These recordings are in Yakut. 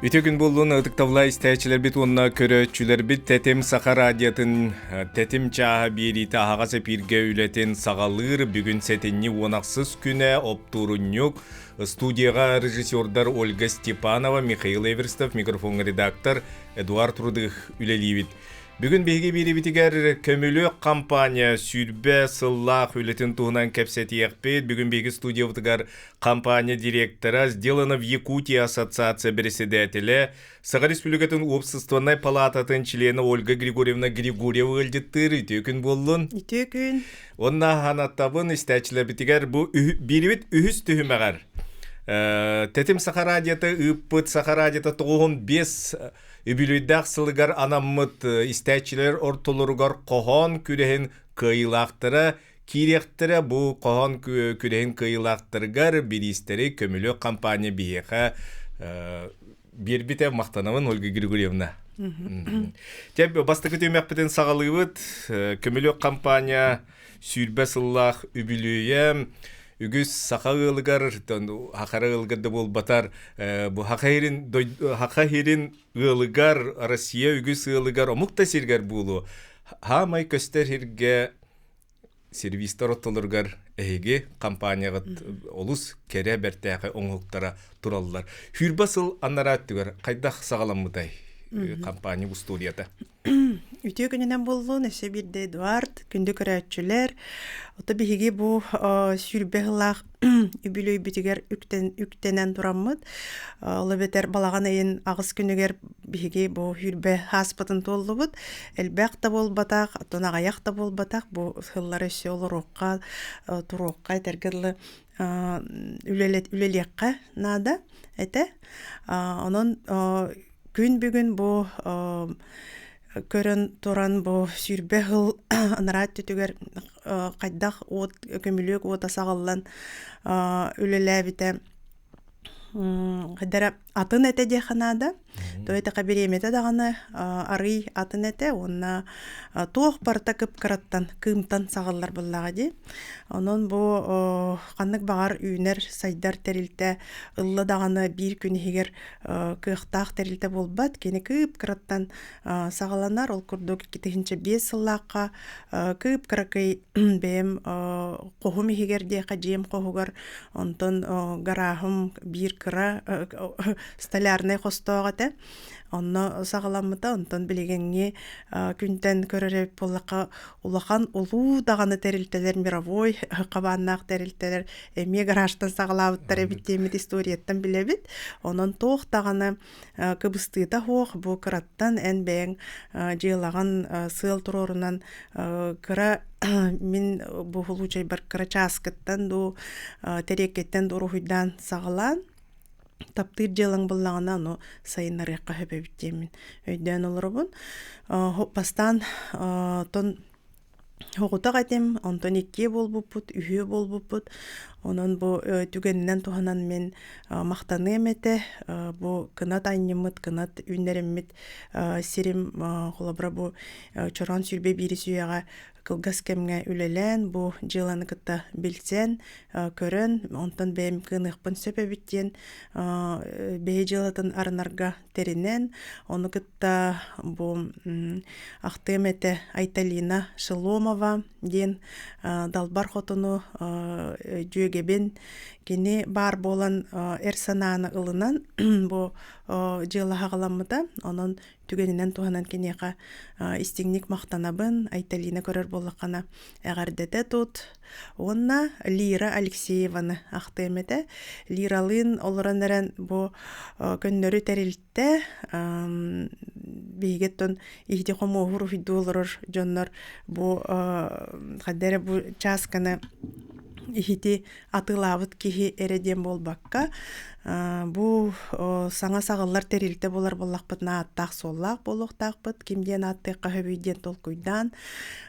Үтүө күн буоллун ытыктабыллаах истээччилэрбит уонна көрөөччүлэрбит Тэтим Саха радиотын Тэтим чааһа биэриитэ аһаҕас эпииргэ үлэтин саҕалыыр. Бүгүн сэтинньи уон ахсыс күнэ оптуорунньук. Студияҕа режиссердар Ольга Степанова, Михаил Эверстов, микрофоҥҥа редактор Эдуард Рудых үлэлиибит. Бүгүн биһиги биэриибитигэр Көмүлүөк компания 20 сыллаах үлэтин туһунан кэпсэтиэхпит. Бүгүн биһиги студиябытыгар компания директора, «Сделано в Якутии» ассоциация председателэ, Саха Республикатын уопсастыбаннай палаататын чилиэнэ Ольга Григорьевна Григорьева ыалдьыттыыр. Үтүө күн буоллун. Үтүө күн. Уонна ханаттабын истээччилэрбитигэр бу биирибит үһүс түһүмэҕэр Тэтим Саха радиота ыыппыт Саха радиота 95 Үбүлүөйдээх сылыгар анаммыт истээччилэр ортолоругар хоһоон күрэһин кыайыылаахтара киириэхтэрэ. Бу хоһоон күрэһин кыайыылаахтарыгар бириистэри көмүлүөк компания биһиэхэ биэрбитэ махтанабын Ольга Григорьевна. Дьэ, бастакы түмэхпитин саҕалыыбыт. Көмүлүөк компания 20 сыллаах үбүлүөйэ үгүс саха ыалыгар, хахара ыалыгар да буолбатар, бу Саха сирин ыалыгар, Россия үгүс ыалыгар, омук да сиргэр буолуо, хаамай көстөр сиргэ сервистар оттолоругар эһиги компанияҕыт олус кэрэ бэртээхэй оҥоһуктара тураллар. 20 сыл анараа өттүгэр хайдах саҕаламмытай компания устуоруйата? Үтүө күнүнэн буоллун, өссө биирдэ Эдуард, күндү көрөөччүлэр. Ото биһиги бу 20 сыллаах үбүлүөйбүтүгэр үктэнэн тураммыт, ол эбэтэр балаҕан ыйын аҕыс күнүгэр биһиги бу 20 ааспытын туоллубут. Элбэх да буолбатах, оттон аҕыйах да буолбатах, бу сыллары өссө олоруохха, туруохха, этэргэ дылы үлэлиэххэ наада этэ. Онон күн бүгүн бу көрөн туран бу 20 сыл анараа өттүтүгэр хайдах уот көмүлүөк уота саҕыллан үлэлээбитэ хайдара атын этэ диэххэ наада. То этэхэ бириэмэтэ даҕаны арый атын этэ уонна туох барыта кып-кыраттан кыымтан саҕыллар буоллаҕа дии. Онон бу ханнык баҕар үүнэр сайдар тэрилтэ ылла даҕаны биир күн иһигэр кыахтаах тэрилтэ буолбат. Кини кыып-кыраттан саҕаланар. Ол курдук 2005 сыллаахха кыып-кыракый бэйэм хоһум иһигэр диэхэ дьиэм хоһугар, онтон гарааһым биир кыра столярнай хостоох этэ. Онно саҕаламмыта. Онтон билигиҥҥи күнтэн көрөр эбит буоллахха, улахан улуу даҕаны тэрилтэлэр, мировой хабааннаах тэрилтэлэр эмиэ гаражтан саҕалаабыттар эбит диэммит историяттан билэбит. Онон туох даҕаны кыбыстыыта суох бу кыраттан эн бэйэҥ дьыалаҕын сыал туруорунан кыра мин бу случайбар кыра чааскыттан дуу тэриэккэттэн дуу уруһуйдаан саҕалаан таптыыр дьыалаҥ буллаҕына ону сайыннарыахха сөп эбит диэммин өйдөөн олоробун. Бастаан тон Оҕотох этим, онтон иккиэ буолбуппут, үһүө буолбуппут. Онон бу түгэнинэн туһанан мин махтаныам этэ. Бу кынат анньыммыт, кынат үүннэриммит сирим холобура бу Чороон 21 үйэҕэ кылгас кэмҥэ үлэлээн, бу дьыаланы кытта билсэн, көрөн, онтон бэйэм кыаныахпын сөп эбит диэн бэйэ дьыалатын арынарга тэринэн, ону кытта бу ахтыам этэ Айталина Шеломова диэн Далбар Хотуну дьүөгэбин кини баар буолан эр санааны ылынан бу дьыала саҕаламмыта. Онон түгэнинэн туһанан киниэхэ истиҥник махтанабын. Айталина көрөр буоллаххына эҕэрдэтэ тут. Уонна Лира Алексееваны ахтыам этэ. Лиралыын олорон эрэн бу көннөрү тэрилтэ биһиги оттон иһити хомуоһур уһуйдуу олорор дьоннор бу хайда эрэ бу чаасканы иһити атыылаабыт киһи эрэ диэн буолбакка, бу саҥа саҕыллар тэрилтэ буолар буоллахпытына ааттаах-суоллаах буолуохтаахпыт, ким диэн ааттыахха сөбүй диэн толкуйдаан,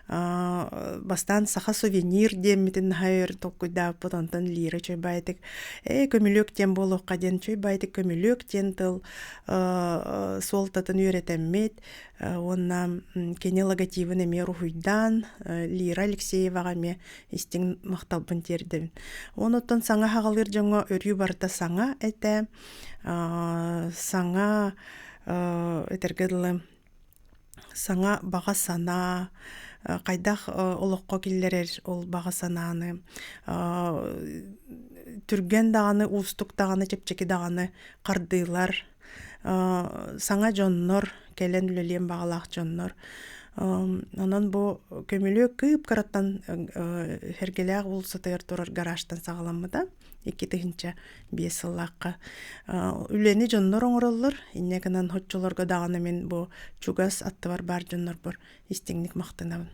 бастаан саха сувенир диэммитин наһаа өр толкуйдаабыппыт, онтон Лира Чойбаайтык ээ көмүлүөк диэн буолуохха диэн Чойбаайтык көмүлүөк диэн тыл суолтатын үөрэтэммит уонна кини логотибын эмиэ уруһуйдаан Лира Алексееваҕа эмиэ истиҥ махталбын тиэрдэбин. Онуттан саҥа хаҕалыыр дьоҥҥо өрүү барыта саҥа. этэ. Саҥа этэргэ дылы саҥа баҕа санаа хайдах олоххо киллэрэр ол баҕа санааны түргэн даҕаны уустук даҕаны чэпчэки даҕаны хардыылар саҥа дьоннор кэлэн үлэлиэн баҕалаах дьоннор онон бу көмүлүөк кыып-кыраттан Сэргэлээх уулуссатыгар турар гаражтан саҕаламмыта 2005 сыллаахха үлэни дьоннор оҥороллор инньэ гынан оччолорго даҕаны мин бу чугас аттыбар баар дьоннорбор истиҥник махтанабын.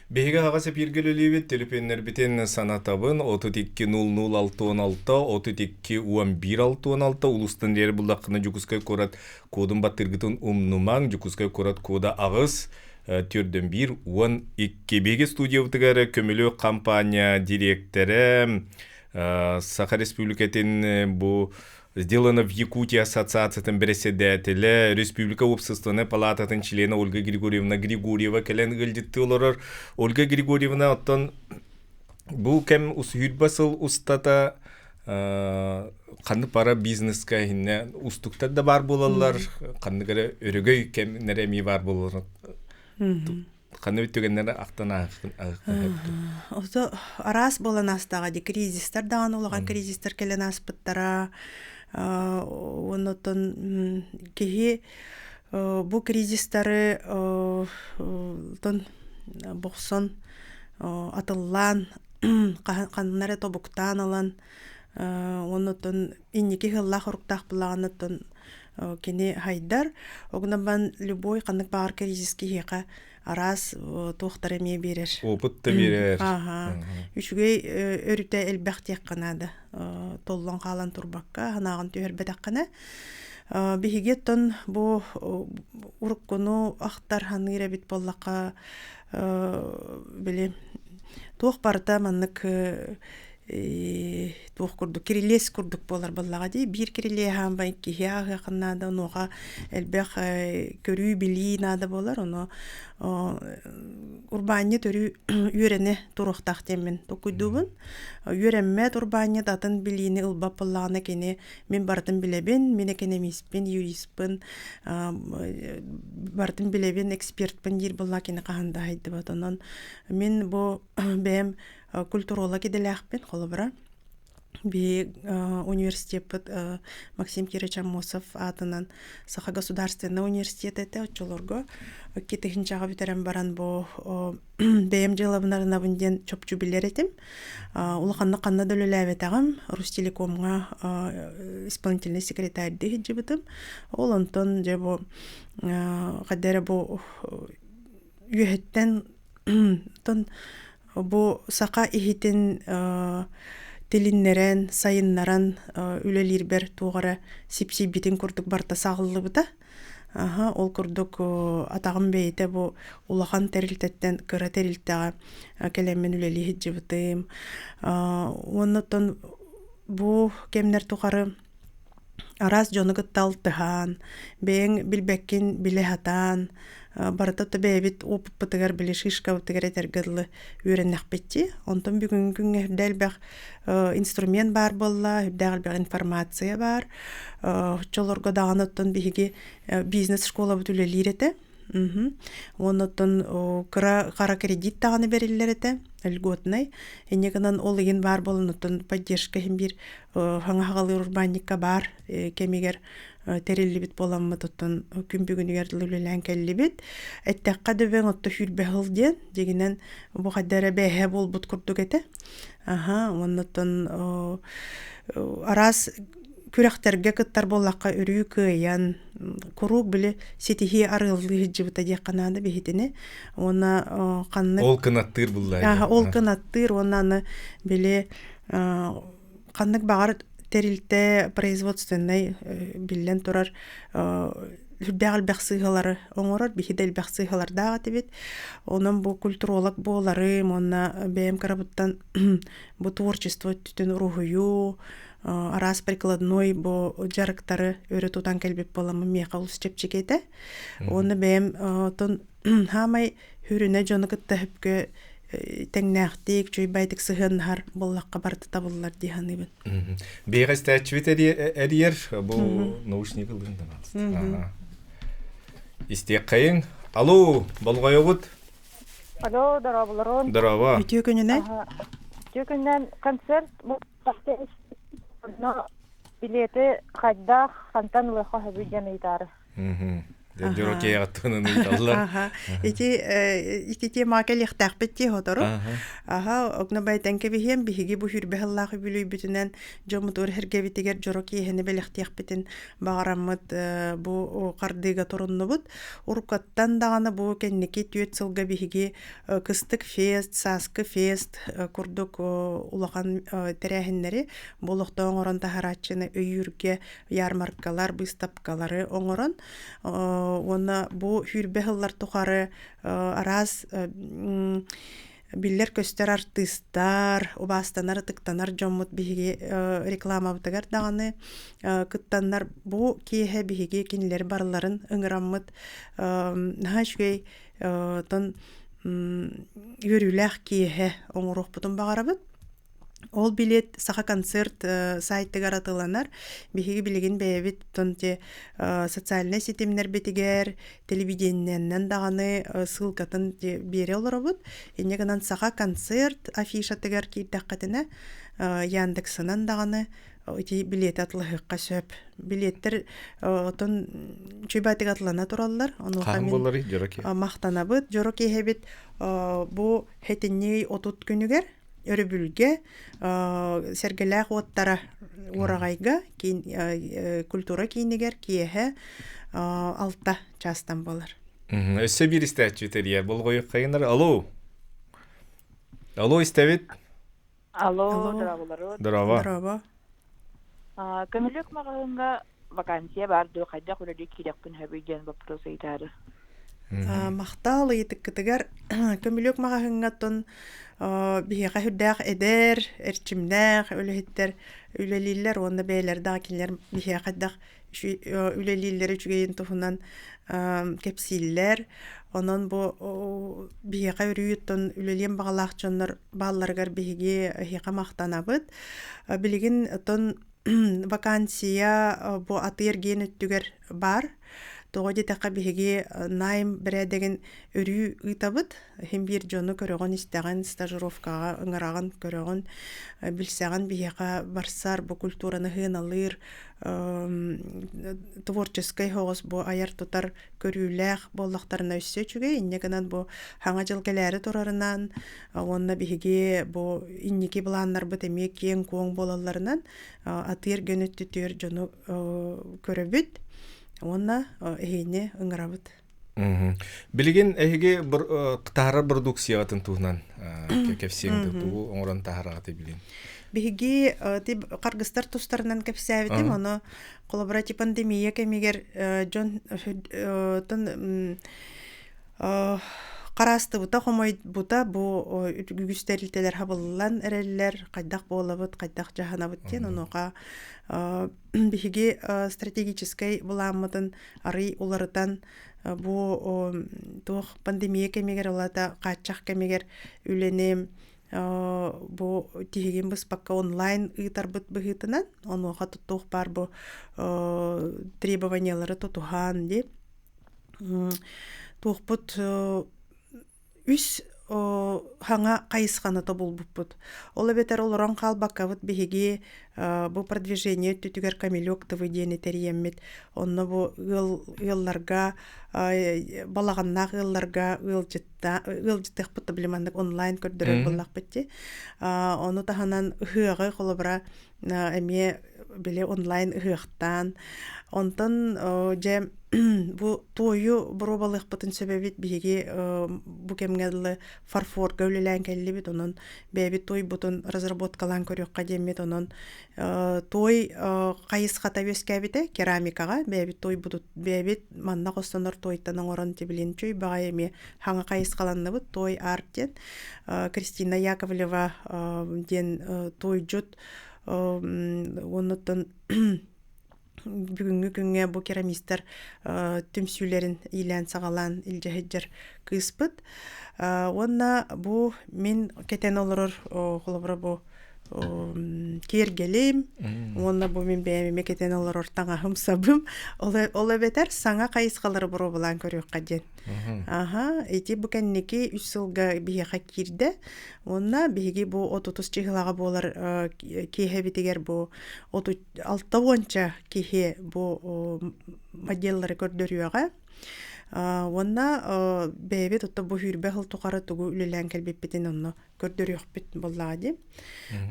Биһиги аҕа сэпииргэ үлэлиибит, төлөпүөннэрбитин санатабын 32 00 66 32 11 66 улуустан диэри буллаххына Дьокуускай куорат кодун баттыыргытын умнумаҥ. Дьокуускай куорат кода аҕыс төрдөн биир 12. Биһиги студиябытыгар Көмүлүөк компания дириэктэрэ Саха Республикатын бу Сделано в Якутии ассоциациятын бэрэссэдээтэлэ, Республика уопсастыбаннай палаататын чилиэнэ Ольга Григорьевна Григорьева кэлэн ыалдьыттыы олорор. Ольга Григорьевна, оттон бу кэм сүүрбэ сыл устата ханнык бара бизнеска иһиннэ устуктар да баар буолаллар, ханнык эрэ өрөгөй кэмнэрэ эмиэ баар буолаллар. Ханнык түгэннэри ахтан Ото араас буолан аастаҕа дии кризистэр даҕаны улахан кризистэр кэлэн ааспыттара. Уонна оттон киһи бу кризистары тон бохсон атыллаан ханна эрэ тобуктаан ылан уонна оттон инники ыһыллаах оруктаах былаҕын оттон кини хайдар. Огнабан любой ханнык баҕар кризис киһиэхэ араас туохтары эмиэ биэрэр. Опыт да биэрэр. Аха. Үчүгэй өрүтэ элбэх диэххэ наада. Толлон хаалан турбакка, санааҕын түһэрбэтэххинэ. Биһиги оттон бу уруккуну ахтар саныыр эбит буоллахха били туох барыта маннык туох курдук кирилиэс курдук буолар буоллаҕа дии биир кирилиэһи ааммай киһи ааһыахын наада онуоха элбэх көрүү билии наада буолар ону урбаанньыт өрүү үөрэнэ туруохтаах диэммин толкуйдуубун үөрэммэт урбаанньыт атын билиини ылбат буоллаҕына кини мин барытын билэбин мин экономиспин юристпын барытын билэбин экспертпин диир буоллаҕа кини хаһан да аһайдыбат онон мин бу бэйэм культуролог идэлээхпин холобура биһи университеппыт Максим Кирович Аммосов аатынан Саха государственный университет этэ оччолорго 2000-ҕа бүтэрэн баран бу бэйэм дьыалабын диэн чопчу билэр этим улаханнык ханна да үлэлээбэтэҕим Ростелекомҥа исполнительный секретарьдыы сылдьыбытым ол онтон дьэ бу хайда эрэ бу үөһэттэн Оттон бу саха иһитин тилиннэрэн, сайыннаран үлэлиирбэр туох эрэ сипсийбитин курдук барыта саҕыллыбыта. Аһа, ол курдук атаҕым бэйэтэ бу улахан тэрилтэттэн кыра тэрилтэҕэ кэлэммин үлэлии сылдьыбытым. Уонна оттон бу кэмнэр тухары араас дьону кытта алтыһан, бэйэҥ билбэккин билэ сатаан, барыта то бэйэбит опыппытыгар били шишкабытыгар этэргэ дылы үөрэннэхпит дии. Онтон бүгүҥҥү күҥҥэ үрдэ элбэх инструмент баар буолла, үрдээх элбэх информация баар. Оччолорго даҕаны оттон биһиги бизнес школабыт үлэлиир этэ. Уонна оттон кыра хара кредит даҕаны бэриллэр этэ, льготнай. Инньэ гынан ол игин баар буолан оттон поддержка иһин биир хаҥа хаҕалыыр урбаанньыкка баар кэмигэр тэриллибит буоламмыт оттон күн бүгүнүгэр дылы үлэлээн кэллибит. Эттэххэ дөбөҥ отто сүүрбэ сыл диэн, дьиҥинэн бу хайда эрэ бээһэ буолбут курдук этэ. Аха, уонна оттон араас күрэхтэргэ кыттар буоллахха өрүү кыайан, куруук били ситиһии арыаллыы сылдьыбыта диэххэ наада биһитини. Уонна ханнык Ол кынаттыыр булла. Ол кынаттыыр уонна аны били ханнык баҕар тэрилтэ производственнай биллэн турар үрдээх элбэх сыыһалары оҥорор биһи да элбэх сыыһалардаах этибит онон бу культуролог буоларым уонна бэйэм кырабыттан бу творчество өттүтүн уруһуйуу араас прикладной бу дьарыктары өрө тутан кэлбит буоламмын миэхэ олус чэпчэки этэ уонна бэйэм оттон хаамай хүрүнэ дьону кытта сөпкө тэҥнээхтик, үчүгэйбайтык сыһыаннаһар буоллахха барыта табыллар дии саныыбын. Биэҕэ истээччибит эрийэр бу наушник ылыын да Истиэххэйиҥ. Алло, болҕойобут. Алло, дорооболорун. Дорообо. Үтүө күнүнэн. Үтүө күнүнэн концерт бу билети хайдах хантан ылыахха сөбүй диэн ыйытаары. Дьоро киэҕиттэн ыйыталлар. Ити ити темаҕа кэлиэхтээхпит дии сотору. Аха, огно байтан кэбиһиэм биһиги бу хүрбэ сыллаах үбүлүйбүтүнэн дьоммутугар сэргэбитигэр дьоро киэһэни бэлэхтиэхпитин баҕараммыт бу хардыыга туруннубут. Уруккаттан даҕаны бу кэнники түөрт сылга биһиги кыстык фест, сааскы фест курдук улахан тэрээһиннэри бу олохтоох оҥорон таһарааччыны өйүүргэ ярмаркалар, быыстапкалары оҥорон уонна бу сүүрбэ сыллар тухары араас биллэр-көстөр артыыстар, убаастанар, ытыктанар дьоммут биһиги рекламабытыгар даҕаны кыттаннар бу киэһэ биһиги кинилэри барыларын ыҥыраммыт наһаа үчүгэй тон үөрүүлээх киэһэ оҥоруохпутун баҕарабыт. Ол билиэт Саха концерт сайтыгар атыыланар. Биһиги билигин бэйэбит оттон те социальнай ситимнэрбитигэр, телевидениеннэн даҕаны ссылкатын биэрэ олоробут. Инньэ гынан Саха концерт афишатыгар киирдэххитинэ Яндексынан даҕаны ити билиэти атылаһыахха сөп. Билиэттэр отон үчүгэй атылана тураллар. Онуоха мин махтанабыт. Дьоро киэһэбит бу хэтинньи 30 күнүгэр өрөбүлгэ Сэргэлээх уоттара уораҕайга культура киинигэр киэһэ 6 чаастан буолар. Өссө биир истээччи тэрийэр болҕойуоххайынар. Алло. Алло, истэбит. Алло, дорооболору. Дорообо. Дорообо. Көмүлүөк маҕаһыыҥҥа вакансия баар дуо, хайдах үлэлии киириэхпин сөбүй диэн боппуруос ыйытаары. Махтал ыйытыккытыгар көмүлүөк маҕаһыыҥҥа биһиэхэ сүрдээх эдэр, эрчимнээх үлэһиттэр үлэлииллэр уонна бэйэлэрэ даҕа кинилэр биһиэхэ хайдах үлэлииллэрэ үчүгэйин туһунан кэпсииллэр. Онон бу биһиэхэ өрүү оттон үлэлиэн баҕалаах дьоннор баалларыгар биһиги эһиэхэ махтанабыт. Билигин оттон вакансия бу атыы-эргиэн өттүгэр баар. Тоҕо диэтэххэ биһиги найм бэрээдэгин өрүү ыытабыт. Иһин биир дьону көрөҕүн-истэҕин, стажировкаҕа ыҥыраҕын, көрөҕүн, билсэҕин биһиэхэ барсар бу культураны сыаналыыр творческай соҕус бу айар-тутар көрүүлээх буоллахтарына өссө үчүгэй. Инньэ гынан бу Саҥа дьыл кэлээри турарынан уонна биһиги бу инники былааннарбыт эмиэ киэҥ-куоҥ буолалларынан атыы-эргиэн өттүтүгэр дьону көрөбүт уонна эһиини ыҥырабыт. Билигин эһиги таһаарар продукцияҕытын туһунан кэпсиэҥ тугу оҥорон таһаараҕытый билигин? Биһиги харгыстар тустарынан кэпсээбитим, ону холобура ити пандемия кэмигэр дьон Хараастыбыта, хомойбута бу үгүс тэрилтэлэр хабыллан эрэллэр, хайдах буолабыт, хайдах дьаһанабыт диэн онуоха биһиги стратегическай былааммытын арый уларытан бу туох пандемия кэмигэр ылата хааччах кэмигэр үлэни бу тиһигин быспакка онлайн ыытарбыт быһыытынан онуоха туох баар бу требованиялары тутуһан дии Туохпут үс хаҥа хайысханы тобулбуппут. Ол эбэтэр олорон хаалбаккабыт биһиги бу продвижение өттүтүгэр Камелек ТВ диэни тэрийэммит. Онно бу ыал ыалларга балаҕаннаах ыалларга ыалдьытта ыалдьытыахпыт да били маннык онлайн көрдөрөр буоллахпыт дии. Ону таһынан ыһыаҕы холобура эмиэ били онлайн ыһыахтаан онтон дьэ бу туойу боруобалыахпытын сөп эбит биһиги бу кэмҥэ дылы фарфорга үлэлээн кэллибит онон бэйэбит туойбутун разработкалаан көрүөххэ диэммит онон туой хайысхата үөскээбитэ керамикаҕа бэйэбит туойбутут бэйэбит манна хостонор туойтан оҥорон тибилин чүй баҕайы эмиэ хаҥа хайысхаланныбыт туой арт диэн Кристина Яковлева диэн туойдьут уоннуттан Бүгүҥҥү күҥҥэ бу керамистар түмсүүлэрин иилээн-саҕалаан илдьэ сылдьар кыыспыт. Уонна бу мин кэтэн олорор холобура бу киэргэлим уонна бу мин бэйэм эмиэ кэтэн олорор таҥаһым сабым ол эбэтэр саҥа хайысхалары боруобалаан көрүөххэ диэн. Аха, ити бу кэнники үс сылга биһиэхэ киирдэ. Уонна биһиги бу отутус чыһылаҕа буолар киэһэбитигэр бу 60 киһи бу моделлары көрдөрүөҕэ. Уонна бэйэбит отто бу сүүрбэ сыл тухары тугу үлэлээн кэлбиппитин онно көрдөрүөхпүт буоллаҕа дии.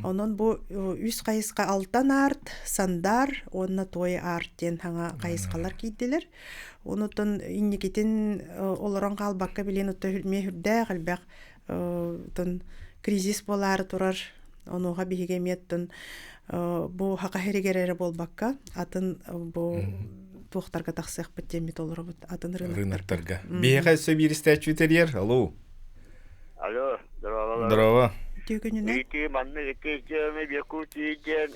Онон бу үс хайысха Алтан арт, Сандар уонна Той арт диэн саҥа хайысхалар киирдилэр. Онутун инникитин олорон хаалбакка билин отто эмиэ үрдээх элбэх кризис буолаары турар. Онуоха биһиги эмиэ оттон бу хака сиригэр эрэ буолбакка, атын бу туохтарга тахсыахпыт диэммит олоробут атын рыноктарга. Биһиэхэ өссө биир истээччи тэрийэр. Алло. Алло, здорово. Здорово. Түүкүнүнэн. Ити манна ити дьиэми Якутия диэн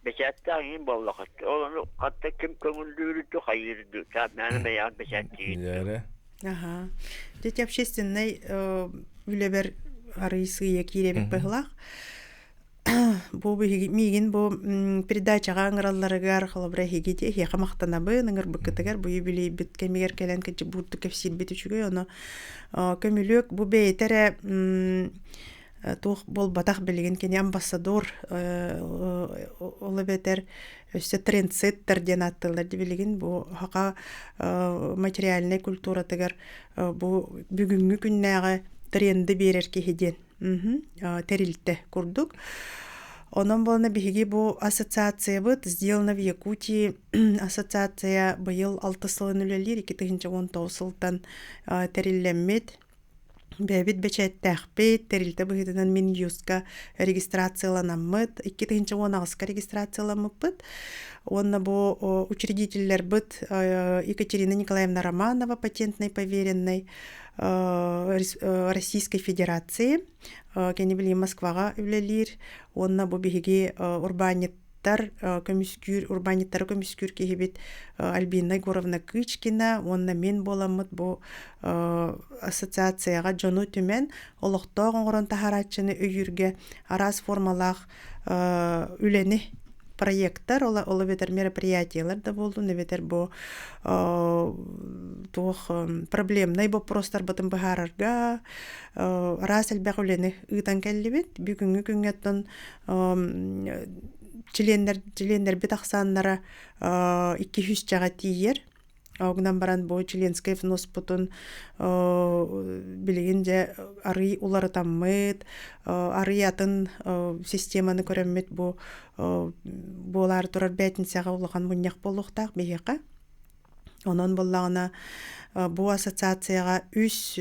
бэчээттээх иин буоллахыт. Ол ону хатта ким көҥүллүүрүтү хайыырды. Чаапнааны бэйэҕит бэчээттиигит. Дьээрэ. Аха. Дети общественнай үлэбэр арый сыыйа киирэбит быһылаах. Бу биһиги миигин бу передачаҕа ыҥыралларыгар холобура эһиги эһиэхэ махтанабын ыҥырбыккытыгар бу юбилейбит кэмигэр кэлэн бурдук кэпсиирбит үчүгэй ону көмүлүөк бу бэйэтэ эрэ туох буолбатах билигин кини амбассадор ол эбэтэр өссө трендсеттер диэн ааттыыллар дии билигин бу саха материальнай культуратыгар бу бүгүҥҥү күннээҕи тренди биэрэр киһи диэн тэрилтэ курдук. Онон буолна биһиги бу ассоциациябыт «Сделано в Якутии» ассоциация быйыл алтыс сылын үлэлиир, 2019 сылтан тэриллэммит. Бэйэбит бэчээттээхпит, тэрилтэ быһыытынан Минюстка регистрацияланаммыт, 2018-ка регистрацияламмыппыт. Уонна бу учредителлэрбит Екатерина Николаевна Романова патентнай поверенный Российской Федерации, кини билигин Москваҕа үлэлиир уонна бу биһиги урбаанньыттар көмүскүүр урбаанньыттары көмүскүүр киһибит Альбина Егоровна Кычкина уонна мин буоламмыт бу ассоциацияҕа дьону түмэн олохтоох оҥорон таһаарааччыны өйүүргэ араас формалаах үлэни проекттар, ол эбэтэр мероприятиелар да буоллун, эбэтэр бу туох проблемнай боппуруостарбытын быһаарарга араас элбэх үлэни ыытан кэллибит. Бүгүҥҥү күҥҥэ оттон чилиэннэр чилиэннэрбит ахсааннара 200-чэҕэ тиийэр. Ол гынан баран бу членскэй вноспутун билигин дьэ арый уларытаммыт, арый атын системаны көрөммүт бу буолаары турар бээтинсэҕэ улахан мунньах буолуохтаах биһиэхэ. Онон буоллаҕына бу ассоциацияҕа үс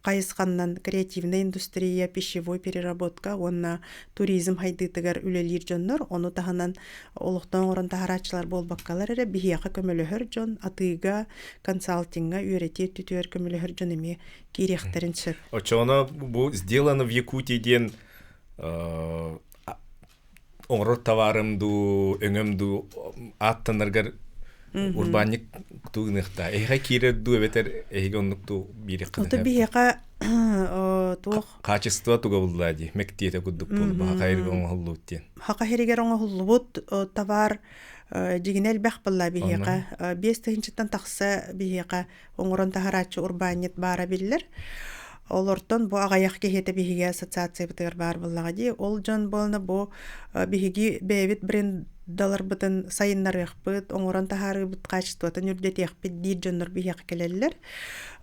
хайысханнан креативная индустрия, пищевой переработка уонна туризм хайдыытыгар үлэлиир дьоннор, ону таһынан олохтон оҥорон таһарааччылар буолбаккалар эрэ биһиэхэ көмөлөһөр дьон атыыга, консалтиҥҥа, үөрэтии өттүтүгэр көмөлөһөр дьон эмиэ киириэхтэрин сөп. Оччоҕуна бу «Сделано в Якутии» диэн оҥорор товарым дуу, өҥөм дуу ааттанаргар урбаанньык туу гыныахтаа. Эһиэхэ киирэр дуу эбэтэр эһиги оннук дуу биириэххэ Ото биһиэхэ туох Качество туга булла дии, мэктиэтэ курдук буолба, хаха оҥоһуллубут диэн. Хаха сиригэр оҥоһуллубут товар дьигинэ элбэх буолла биһиэхэ. 5 тыһыынчаттан тахса биһиэхэ оҥорон таһарааччы урбаанньыт баара биллэр. Олортон бу аҕыйах киһитэ биһиги ассоциациябытыгар баар буоллаҕа дии. Ол дьон буолна бу биһиги бэйэбит брендаларбытын сайыннарыахпыт, оҥорон таһаарыыбыт качествотын үрдэтиэхпит диир дьоннор биһиэхэ кэлэллэр.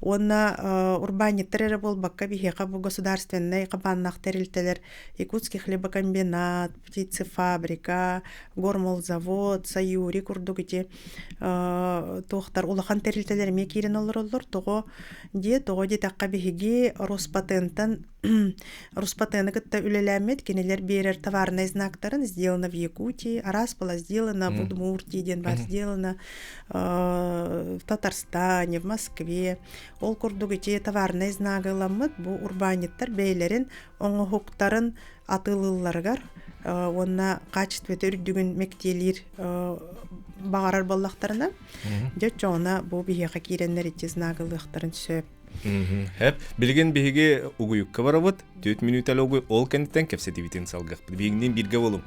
Уонна урбаанньыттар эрэ буолбакка биһиэхэ бу государственнай хабааннаах тэрилтэлэр Якутский хлебокомбинат, птицефабрика, гормолзавод, Саюри курдук ити туохтар улахан тэрилтэлэр эмиэ киирэн олороллор. Тоҕо диэ, тоҕо диэтэххэ биһиги Роспатентан Руспатыны кытта үлэлээммит кинилэр биэрэр товарнай знактарын «Сделано в Якутии», араас была «Сделано в Удмуртии» диэн баар «Сделано в Татарстане», в Москве. Ол курдук ити товарнай знагы ыламмыт бу урбаанньыттар бэйэлэрин оҥоһуктарын атыылыылларыгар уонна качествота үрдүгүн мэктиэлиир баҕарар буоллахтарына, дьэ оччоҕуна бу биһиэхэ киирэннэр ити знагы ылыахтарын сөп. Хэп, билигин биһиги угуйукка барабыт, 4 мүнүүтэлэ угуй, ол кэнниттэн кэпсэтибитин салгыахпыт. Биһигинниин бииргэ буолуҥ.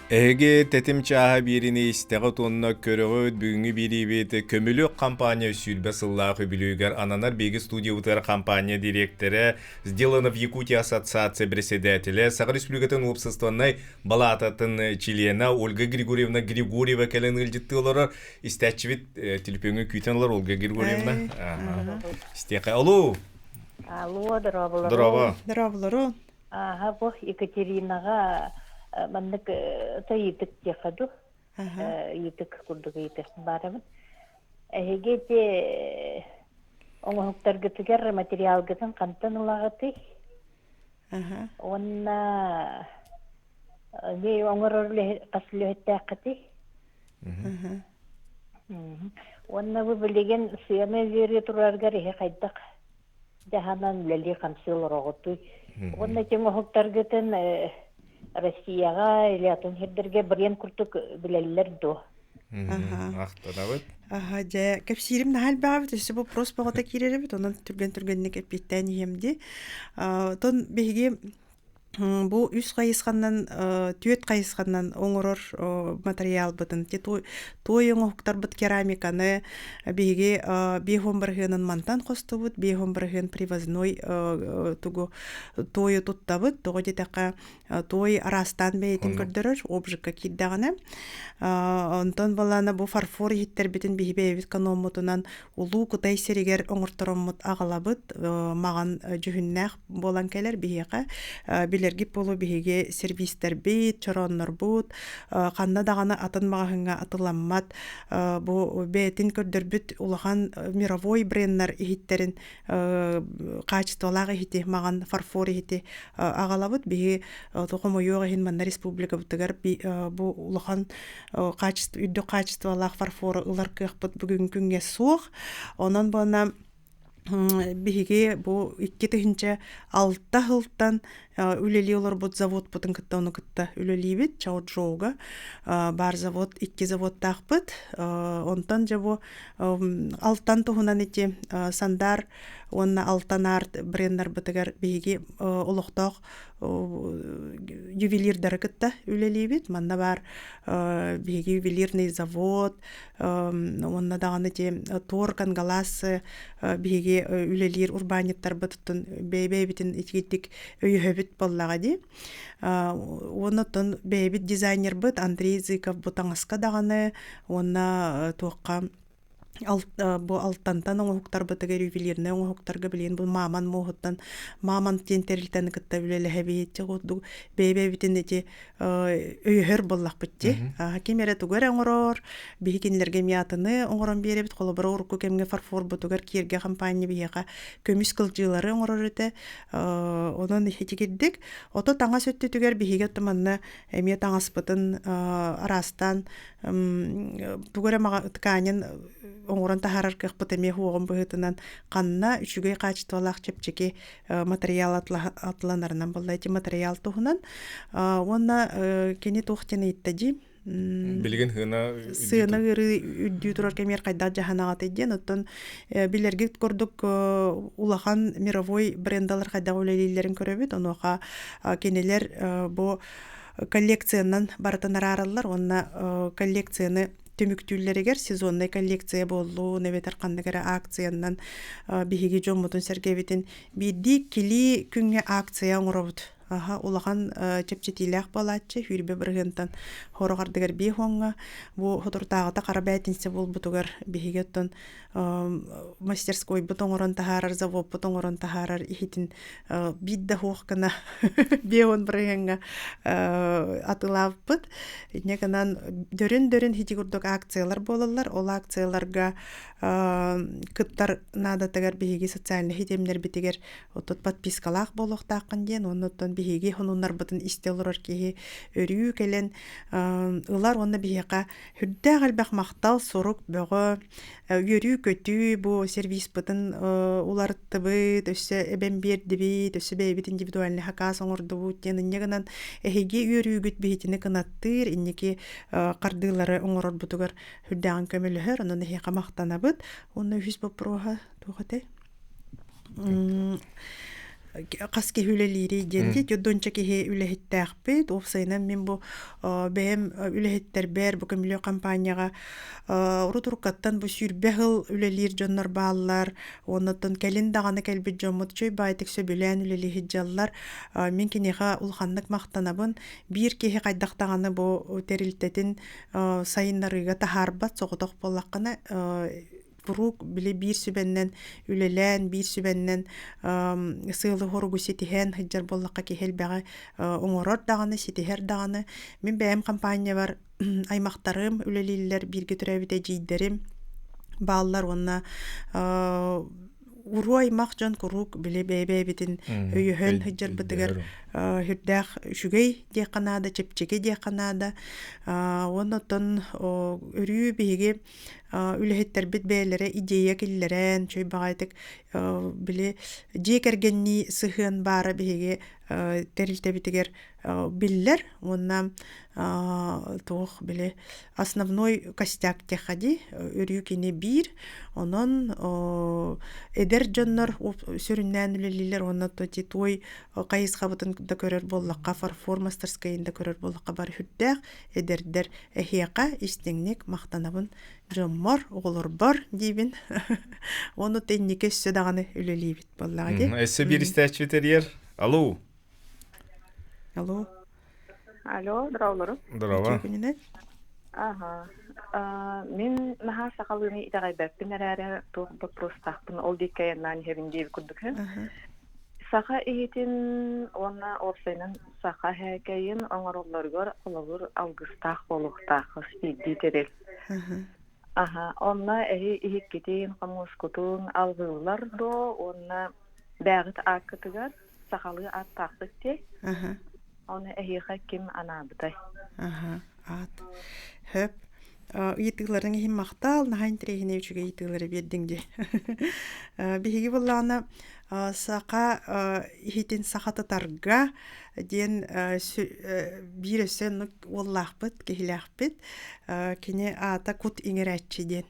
Эһиги тэтим чааһа биэрини истэҕит уонна көрөҕүт. Бүгүҥҥү биэриибит Көмүлүөк компания 20 сыллаах үбүлүөйүгэр ананар. Биһиги студиябытыгар компания дириэктэрэ, Сделано в Якутии ассоциация председателэ, Саха Республикатын уопсастыбаннай балаататын чилиэнэ Ольга Григорьевна Григорьева кэлэн ыалдьыттыы олорор. Истээччибит телефоҥҥа күүтэн олор Ольга Григорьевна. Истиэхэ. Алло! Алло, дорооболору. Дорообо. Дорооболору. Ааһа бу Екатеринаҕа маннык ыйытык диэххэ дуу, ыйытык курдук ыйытык баарабын. Эһиги ити оҥоһуктаргытыгар материалгытын хантан ылаҕытый? Уонна оҥорор хас үлэһиттээххитий? Уонна бу билигин сыана үөрүү турарыгар иһи хайдах дьаһанан үлэлии-хамсыы олороҕутуй? Уонна ити оҥоһуктаргытын Россияҕа или атын сирдэргэ бренд курдук билэллэр дуо? Ахтанабыт. Аха, дьэ, кэпсиирим наһаа элбэҕэ өссө вопрос бөҕөтө киирэр эбит, онон түргэн-түргэнник эппиэттээн иһиэм дии. Оттон биһиги Бу үс хайысханан, түөрт хайысханан оҥорор матырыйаалбытын туой оҥоһуктарбыт керамиканы биһиги 50 бырыһыанын мантан хостубут, 50 бырыһыан привозной тугу туойу туттабыт. Тоҕо диэтэххэ, туой араастаан бэйэтин көрдөрөр, обжигка киирдэҕинэ. Онтон балаана бу фарфор иһиттэрбитин биһи бэйэбит каноммутунан Улуу Кытай сиригэр оҥортороммут аҕалабыт маҕан дьүһүннээх буолан кэлэр биһиэхэ. Билэргит буолуо биһиги сервистэрбит, чорооннорбут ханна даҕаны атын маҕаһыыҥҥа атыламмат бу бэйэтин көрдөрбүт улахан мировой бренднэр иһиттэрин качестволаах иһити маҕан фарфор иһити аҕалабыт. Биһи хомойуох иһин манна республикабытыгар бу улахан качество үрдүк качестволаах фарфору ылар кыахпыт бүгүҥҥү күҥҥэ суох. Онон буона биһиги бу 2006 сылтан үлэлии олорбут заводпутун кытта ону кытта үлэлиибит Чаоджоуга бар завод икки заводтаахпыт онтон дьэ бу алтан туһунан ити Сандар уонна Алтан Арт бренднарбытыгар биһиги олохтоох ювелирдары кытта үлэлиибит. Манна баар биһиги ювелирный завод, уонна даҕаны ити Тор Кангалас биһиги үлэлиир урбаанньыттарбыт оттон бэйэ-бэйэбитин итигитик өйөһөбүт буоллаҕа дии. Уонна оттон бэйэбит дизайнербыт Андрей Зыков бу таҥаска даҕаны уонна туохха бу алтантан оҥоһуктарбытыгар ювелирнай оҥоһуктарга билигин бу мааман муоһуттан мамонт диэн тэрилтэни кытта үлэлэһэбит дьэ курдук бэйэ-бэйэбитин ити өйөһөр буоллахпыт дии ким эрэ тугу эрэ оҥорор биһи кинилэргэ мятаны оҥорон биэрэбит холобура урукку кэмҥэ фарфорбутугар киэргэ хампаанньа биһиэхэ көмүс кылдьыылары оҥорор этэ онон итигирдик ото таҥас өттүтүгэр биһиги оттон манна эмиэ таҥаспытын араастаан тугу эрэ тканин оҥорон таһаарар кыахпыт эмиэ суоҕун быһыытынан ханна үчүгэй хаачыстыбалаах чэпчэки материал атланарынан буолла ити материал туһунан уонна кини туох диэн ыйытта дии билигин сыана сыана ыарыы үрдүү турар кэмигэр хайдах дьаһанаҕытый диэн оттон билэргит курдук улахан мировой брендалар хайдах үлэлииллэрин көрөбүт онуоха кинилэр бу коллекциянан барытын араараллар уонна коллекцияны түмүктүүллэригэр сезоннай коллекция буоллун эбэтэр ханнык эрэ акциянан биһиги дьоммутун сэргэбитин биирдии килии күҥҥэ акция оҥоробут. Аха, улахан чэпчэтиилээх буолааччы, 20 бырыһыантан сорох ардыгар 50-ҥа. Бу соторутааҕыта хара бээтинсэ буолбутугар биһиги оттон мастерскойбут оҥорон таһаарар, заводпут оҥорон таһаарар иһитин биир да суох гына 50 бырыһыаҥҥа атыылаабыппыт. Инньэ гынан дөрүн-дөрүн ити курдук акциялар буолаллар. Ол акцияларга кыттар наадатыгар биһиги социальнай ситимнэрбитигэр отут подпискалаах буолуохтааххын диэн, уонна оттон биһиги сонуннарбытын истэ олорор киһи өрүү кэлэн ылар уонна биһиэхэ сүрдээх элбэх махтал сурук бөҕө, үөрүү-көтүү бу сервиспытын уларыттыбыт, өссө эбэн биэрдибит, өссө бэйэбит индивидуальный хакаас оҥордубут диэн инньэ гынан эһиги үөрүүгүт биһитини кынаттыыр, инники хардыылары оҥорорбутугар сүрдээҕин көмөлөһөр, онон эһиэхэ махтанабыт. Уонна үһүс боппуруоһа туох этэй? Хас киһи үлэлиирий диэн дии дьончо киһи үлэһиттээхпит. Уопсайынан мин бу бэйэм үлэһиттэрбэр бу көмүлүө компанияҕа урут уруккаттан бу 20 сыл үлэлиир дьоннор бааллар. Оннуттан кэлин даҕаны кэлбит дьоммут үчүгэй баайтык сөбүлээн үлэлии сылдьаллар. Мин киниэхэ улаханнык махтанабын. Биир киһи хайдах даҕаны бу тэрилтэтин сайыннарыыга таһаарбат соҕотох буоллаххына куруук били биир сүбэннэн үлэлээн, биир сүбэннэн сыалы-соругу ситиһэн сылдьар буоллахха киһи элбэҕи оҥорор даҕаны, ситиһэр даҕаны. Мин бэйэм компаниябар аймахтарым үлэлииллэр, бииргэ төрөөбүт эдьиийдэрим бааллар уонна уруу аймах дьон куруук били бэйэ-бэйэбитин өйөһөн сылдьарбытыгар сүрдээх үчүгэй диэххэ наада, чэпчэки диэххэ наада. Уонна оттон өрүү биһиги үлэһиттэрбит бэйэлэрэ идея киллэрэн, үчүгэй баҕайытык били дьиэ кэргэннии сыһыан баара биһиги тэрилтэбитигэр биллэр уонна туох били основной костяк диэххэ дии өрүү кини биир онон эдэр дьоннор сүрүннээн үлэлииллэр уонна той хайысхабытын да көрөр буоллахха фарфор мастерскайын да көрөр буоллахха бары сүрдээх эдэрдэр эһиэхэ истиҥник махтанабын дьоммор оҕолорбор диибин уонна инники өссө даҕаны үлэлиибит буоллаҕа дии. Өссө биир истээччи тэрийэр. Алло. Алло. Алло, здравствуйте. Здорово. Ага. Мин наһаа сахалыыны итэҕэйбэппин эрээри туох боппуруостаахпын ол диэки айаннаан иһэбин диэбит курдук. Саха иһитин уонна уопсайынан саха һээкэйин оҥороллоругар холобур алгыстаах буолуохтаах хас биирдии тэрил. Аха, онно эһи иһиккитин, хомуускутун алгыыллар дуо уонна бэйэҕит ааккытыгар сахалыы ааттаахпыт дии. Ону эһиэхэ ким анаабытай? Аха, аат. Хөп. Ыйытыыларыҥ иһин махтал, наһаа интэриэһинэй үчүгэй ыйытыылары биэрдиҥ дии. Биһиги буоллаҕына саха иһитин сахатытарга диэн биир өссө оннук уоллаахпыт, киһилээхпит. Кини аата Кут иҥэрээччи диэн.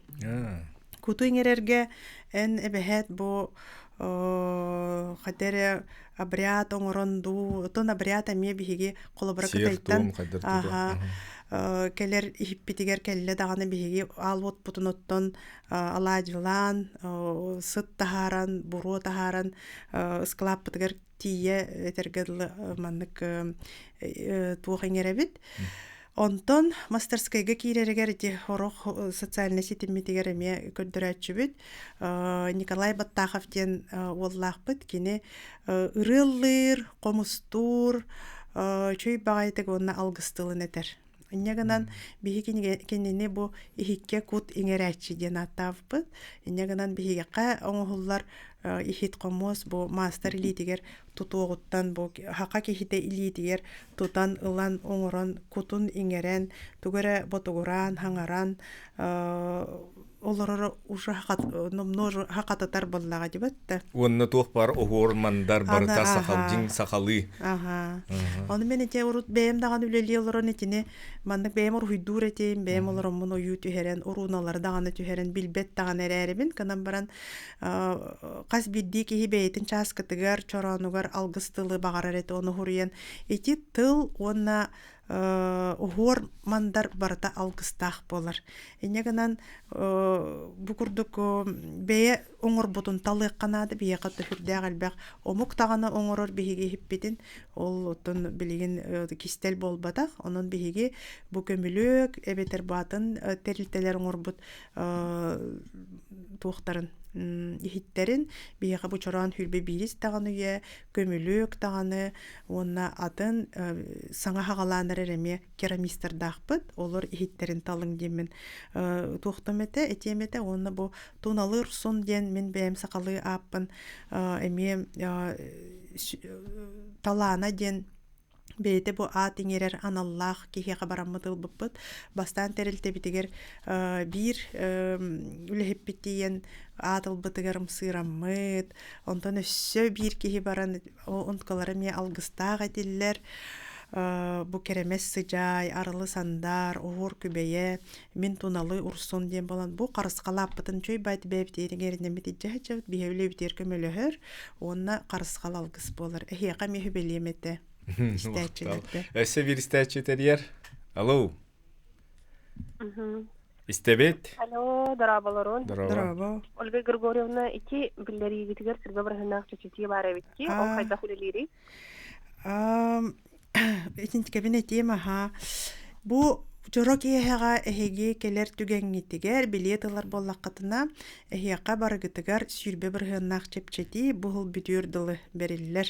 Куту иҥэрэргэ эн эбэһээт бу хата эрэ обряд оҥорон дуу, отон обряд эмиэ биһиги холобура кытайтан аха кэлэр иһиппитигэр кэллэ даҕаны биһиги аал уотпутун оттон алаадьылаан, сыт таһааран, буруо таһааран ыскылааппытыгар тиийэ этэргэ дылы маннык туох иҥэрэбит. Онтон мастерскайга киирэригэр ити сорох социальнай ситиммитигэр эмиэ көрдөрөөччүбүт. Николай Баттахов диэн уоллаахпыт. Кини ырыаллыыр, хомустуур, үчүгэй баҕайытык уонна алгыс тылын этэр. Инньэ гынан биһиги кинини бу иһиккэ кут иҥэрээччи диэн ааттаабыппыт. Инньэ гынан биһиэхэ оҥоһуллар иһит хомуос бу маастар илиитигэр тутуоҕуттан бу хака киһитэ илиитигэр тутан ылан оҥорон кутун иҥэрэн тугу эрэ ботугураан хаҥаран олороро уже номнуо хакатытар буоллаҕа дибэт да. Уонна туох бар оһуор мандар барыта сахал дьиҥ сахалыы. Аха. Ону мен ити урут бэйэм даҕаны үлэлии олорон итини маннык бэйэм уруһуйдуур этим, бэйэм олороммун ойуу түһэрэн, урууналары даҕаны түһэрэн билбэт даҕаны эрээрибин гынан баран хас биирдии киһи бэйэтин чааскытыгар, чороонугар алгыс тылы баҕарар этэ, ону хуруйан ити тыл уонна. Оһуор мандар барыта алгыстаах буолар. Инньэ гынан бу курдук бэйэ оҥорбутун талыахха наада, биһиэхэ төһүрдээх элбэх омук даҕаны оҥорор биһиги иһиппитин, ол оттон билигин кистэл буолбатах. Онон биһиги бу көмүлүөк эбэтэр бу атын тэрилтэлэр оҥорбут туохтарын иһиттэрин биһиэхэ бу чороон хүрбэ биирис даҕаны үйэ, көмүлүөк даҕаны уонна атын саҥа хаҕалаан эрэр эмиэ керамистардаахпыт, олор иһиттэрин талыҥ диэммин туохтум этэ, этиэм этэ уонна бу Туналыыр сун диэн мин бэйэм сахалыы ааппын эмиэ талаана диэн бэйэтэ бу аат иҥэрэр аналлаах киһиэхэ бараммыт ылбыппыт. Бастаан тэрилтэбитигэр биир үлэһиппит тиийэн аат ылбытыгар ымсыыраммыт, онтон өссө биир киһи баран онтукалара эмиэ алгыстаах этиллэр. Бу кэрэмэс сыдьаай, арылы сандаар, оһуор күбэйэ, мин туналы урсун диэн буолан бу харысхалааппытын чөй байт бэйэбитигэр илдьэ сылдьабыт, биһи үлэбитигэр көмөлөһөр уонна харысхал алгыс буолар. Эһиэхэ эмиэ сүбэлиэм этэ истээччилэргэ. Өссө биир истээччи тэрийэр. Алло. Истэбит. Алло, дорооболорун. Дорообо. Ольга Григорьевна, ити биллэриигитигэр сиргэ бырыһынаах чэчэтии баар эбит Ол хайдах үлэлиирий? Итинтикэбин этиэм аһаа. Бу дьоро киэһэҕэ эһиги кэлэр түгэҥҥитигэр билиэт ылар буоллаххытына, эһиэхэ барыгытыгар 20 бырыһыаннаах чэпчэтии бу сыл бүтүөр дылы бэриллэр.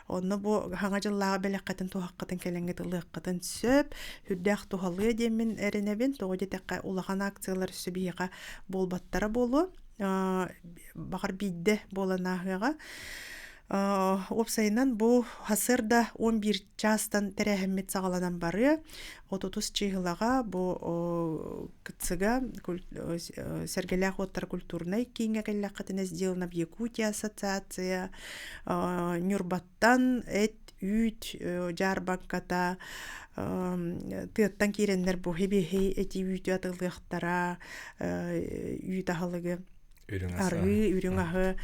Онно бу Саҥа дьыллааҕы бэлэххитин туһаххытын кэлэҥҥит ылыаххытын сөп. Сүрдээх туһалыа диэммин эрэнэбин. Тоҕо диэтэххэ, улахан акциялар өссө биһиэхэ буолбаттара буолуо. Баҕар биирдэ буолан ааһыаҕа. Уопсайынан бу сарсыарда 11 чаастан тэрээһиммит саҕаланан барыа. 30 чыыһылаҕа бу КЦга Сэргэлээх уоттара культурнай кииҥҥэ кэллэххитинэ «Сделано в Якутии» ассоциация, Ньурбаттан эт, үүт дьаарбаҥката, тыаттан киирэннэр бу хибиһи эти үүтү атылыахтара, үүт аһылыгы арыы, үрүҥ аһы.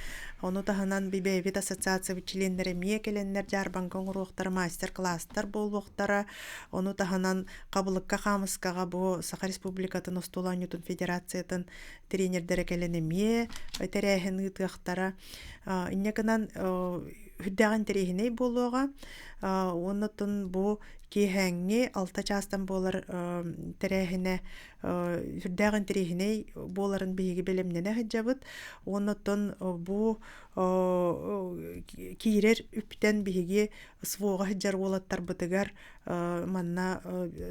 Ону таһынан бэйэбит ассоциациябыт чилиэннэрэ эмиэ кэлэннэр дьаарбаҥка оҥоруохтара, мастер-класстар буолуохтара. Ону таһынан хабылыкка хаамыскаҕа бу Саха Республикатын остуол оонньуутун федерациятын тренердэрэ кэлэн эмиэ тэрээһин ыытыахтара. Инньэ гынан үрдээх интэриэһинэй буолуоҕа. Уонна оттон бу киэһээҥҥи 6 чаастан буолар тэрээһинэ сүрдээх интэриэһинэй буоларын биһиги бэлэмнэнэ сылдьабыт. Уонна оттон бу киирэр үптэн биһиги СВО-ҕа сылдьар уолаттарбытыгар манна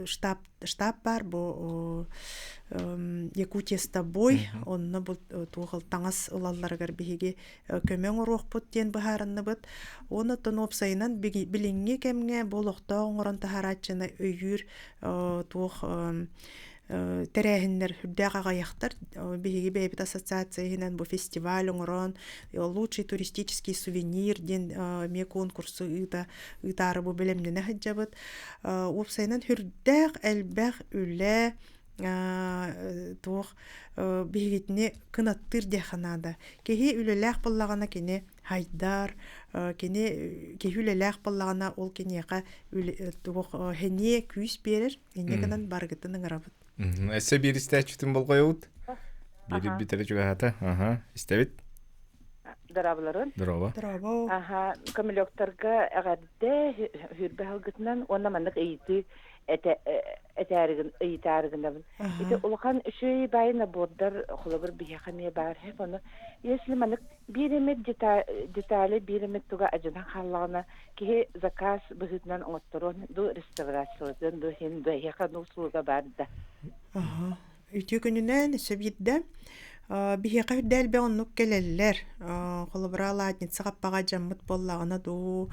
штаб штаб баар бу Якутия с тобой онно бу туох таҥас ылалларыгар биһиги көмө оҥоруохпут диэн быһаарынныбыт. Уонна оттон уопсайынан билиҥҥи кэмҥэ бу олохтоох оҥорон таһаарааччыны өйүүр туох тэрээһиннэр үрдээх аҕыйахтар. Биһиги бэйэбит ассоциация иһинэн бу фестиваль оҥорон лучший туристический сувенир диэн эмиэ конкурсу ыыта ыытаары бу бэлэмнэнэ сылдьабыт. Уопсайынан үрдээх элбэх үлэ туох биһигитини кынаттыыр диэххэ наада. Киһи үлэлээх буоллаҕына кини хайдар, кини киһи үлэлээх буоллаҕына ол киниэхэ туох сэниэ күүс биэрэр. Инньэ гынан барыгытын ыҥырабыт. Өссө биир истээччитин болҕойобут. Биири бүтэрэ чугаһата. Аха, истэбит. Дорооболорун. Дорообо. Дорообо. Аха, көмөлөктөргө эҕэрдэ хүрбэ аһылгытынан уонна маннык ыйытыы этээригин ыйытаарыгынабын. Ити улахан үчүгэй баай набордар холобур биһиэхэ эмиэ баар хэп ону если маннык биир эмит детали биир эмит туга адьанан хааллаҕына киһи заказ быһыытынан оҥотторуон ду реставрациялатыан ду иһин ду эһиэхэ ну услуга баар да. Аха. Үтүө күнүнэн өссө биирдэ биһиэхэ үрдэ элбэх оннук кэлэллэр. Холобура, ладница хаппаҕа дьаммыт буоллаҕына дуу,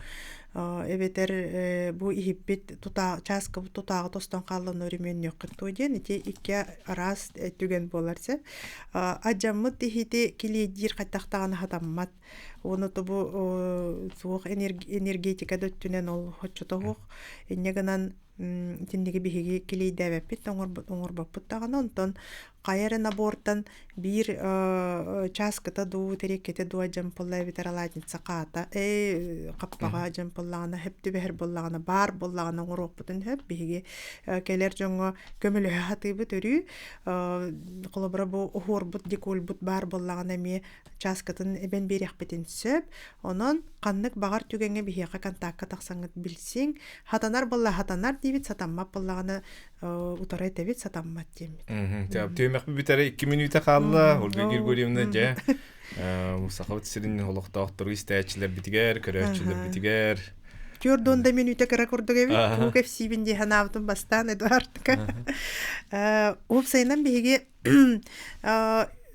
эбэтэр бу иһиппит тутаа чааскабыт тутааҕа тостон хааллан өрөмүөннүөххүт дуо диэн ити икки араас түгэн буолар сөп. Адьаммыт иһити килиэйдиир хайдах даҕаны хатаммат. Уонна тобу суох энергетика да өттүнэн ол оччото суох. Инньэ гынан Итинниги биһиги килиэйдээбэппит, оҥорбоппут даҕаны. Онтон хайа эрэ набортан биир чааскыта дуу, тэриэккэтэ дуу дьампылла эбэтэр аладница хаата, хаппаҕа дьампыллаҕына, хөп түбэһэр буоллаҕына, баар буоллаҕына оҥоруохпутун сөп. Биһиги кэлэр дьоҥҥо көмөлөһө сатыыбыт өрүү. Холобура, бу оһуорбут, декольбут баар буоллаҕына эмиэ чааскытын эбэн биэриэхпитин сөп. Онон ханнык баҕар түгэҥҥэ биһиэхэ контакка тахсаҥҥыт билсиҥ. Хатанар буолла хатанар диибит, сатаммат буоллаҕына утары этэбит, сатаммат диэммит. Түһүмэхпит бүтэрэ 2 мүнүүтэ хаалла. Ольга Григорьевна дьэ Сахабыт сирин олохтоохтору истээччилэрбитигэр, көрөөччүлэрбитигэр Түөрт да мүнүүтэ кыра курдук эбит. Тугу кэпсиибин дии санаабытым бастаан Эдуардка. Уопсайынан биһиги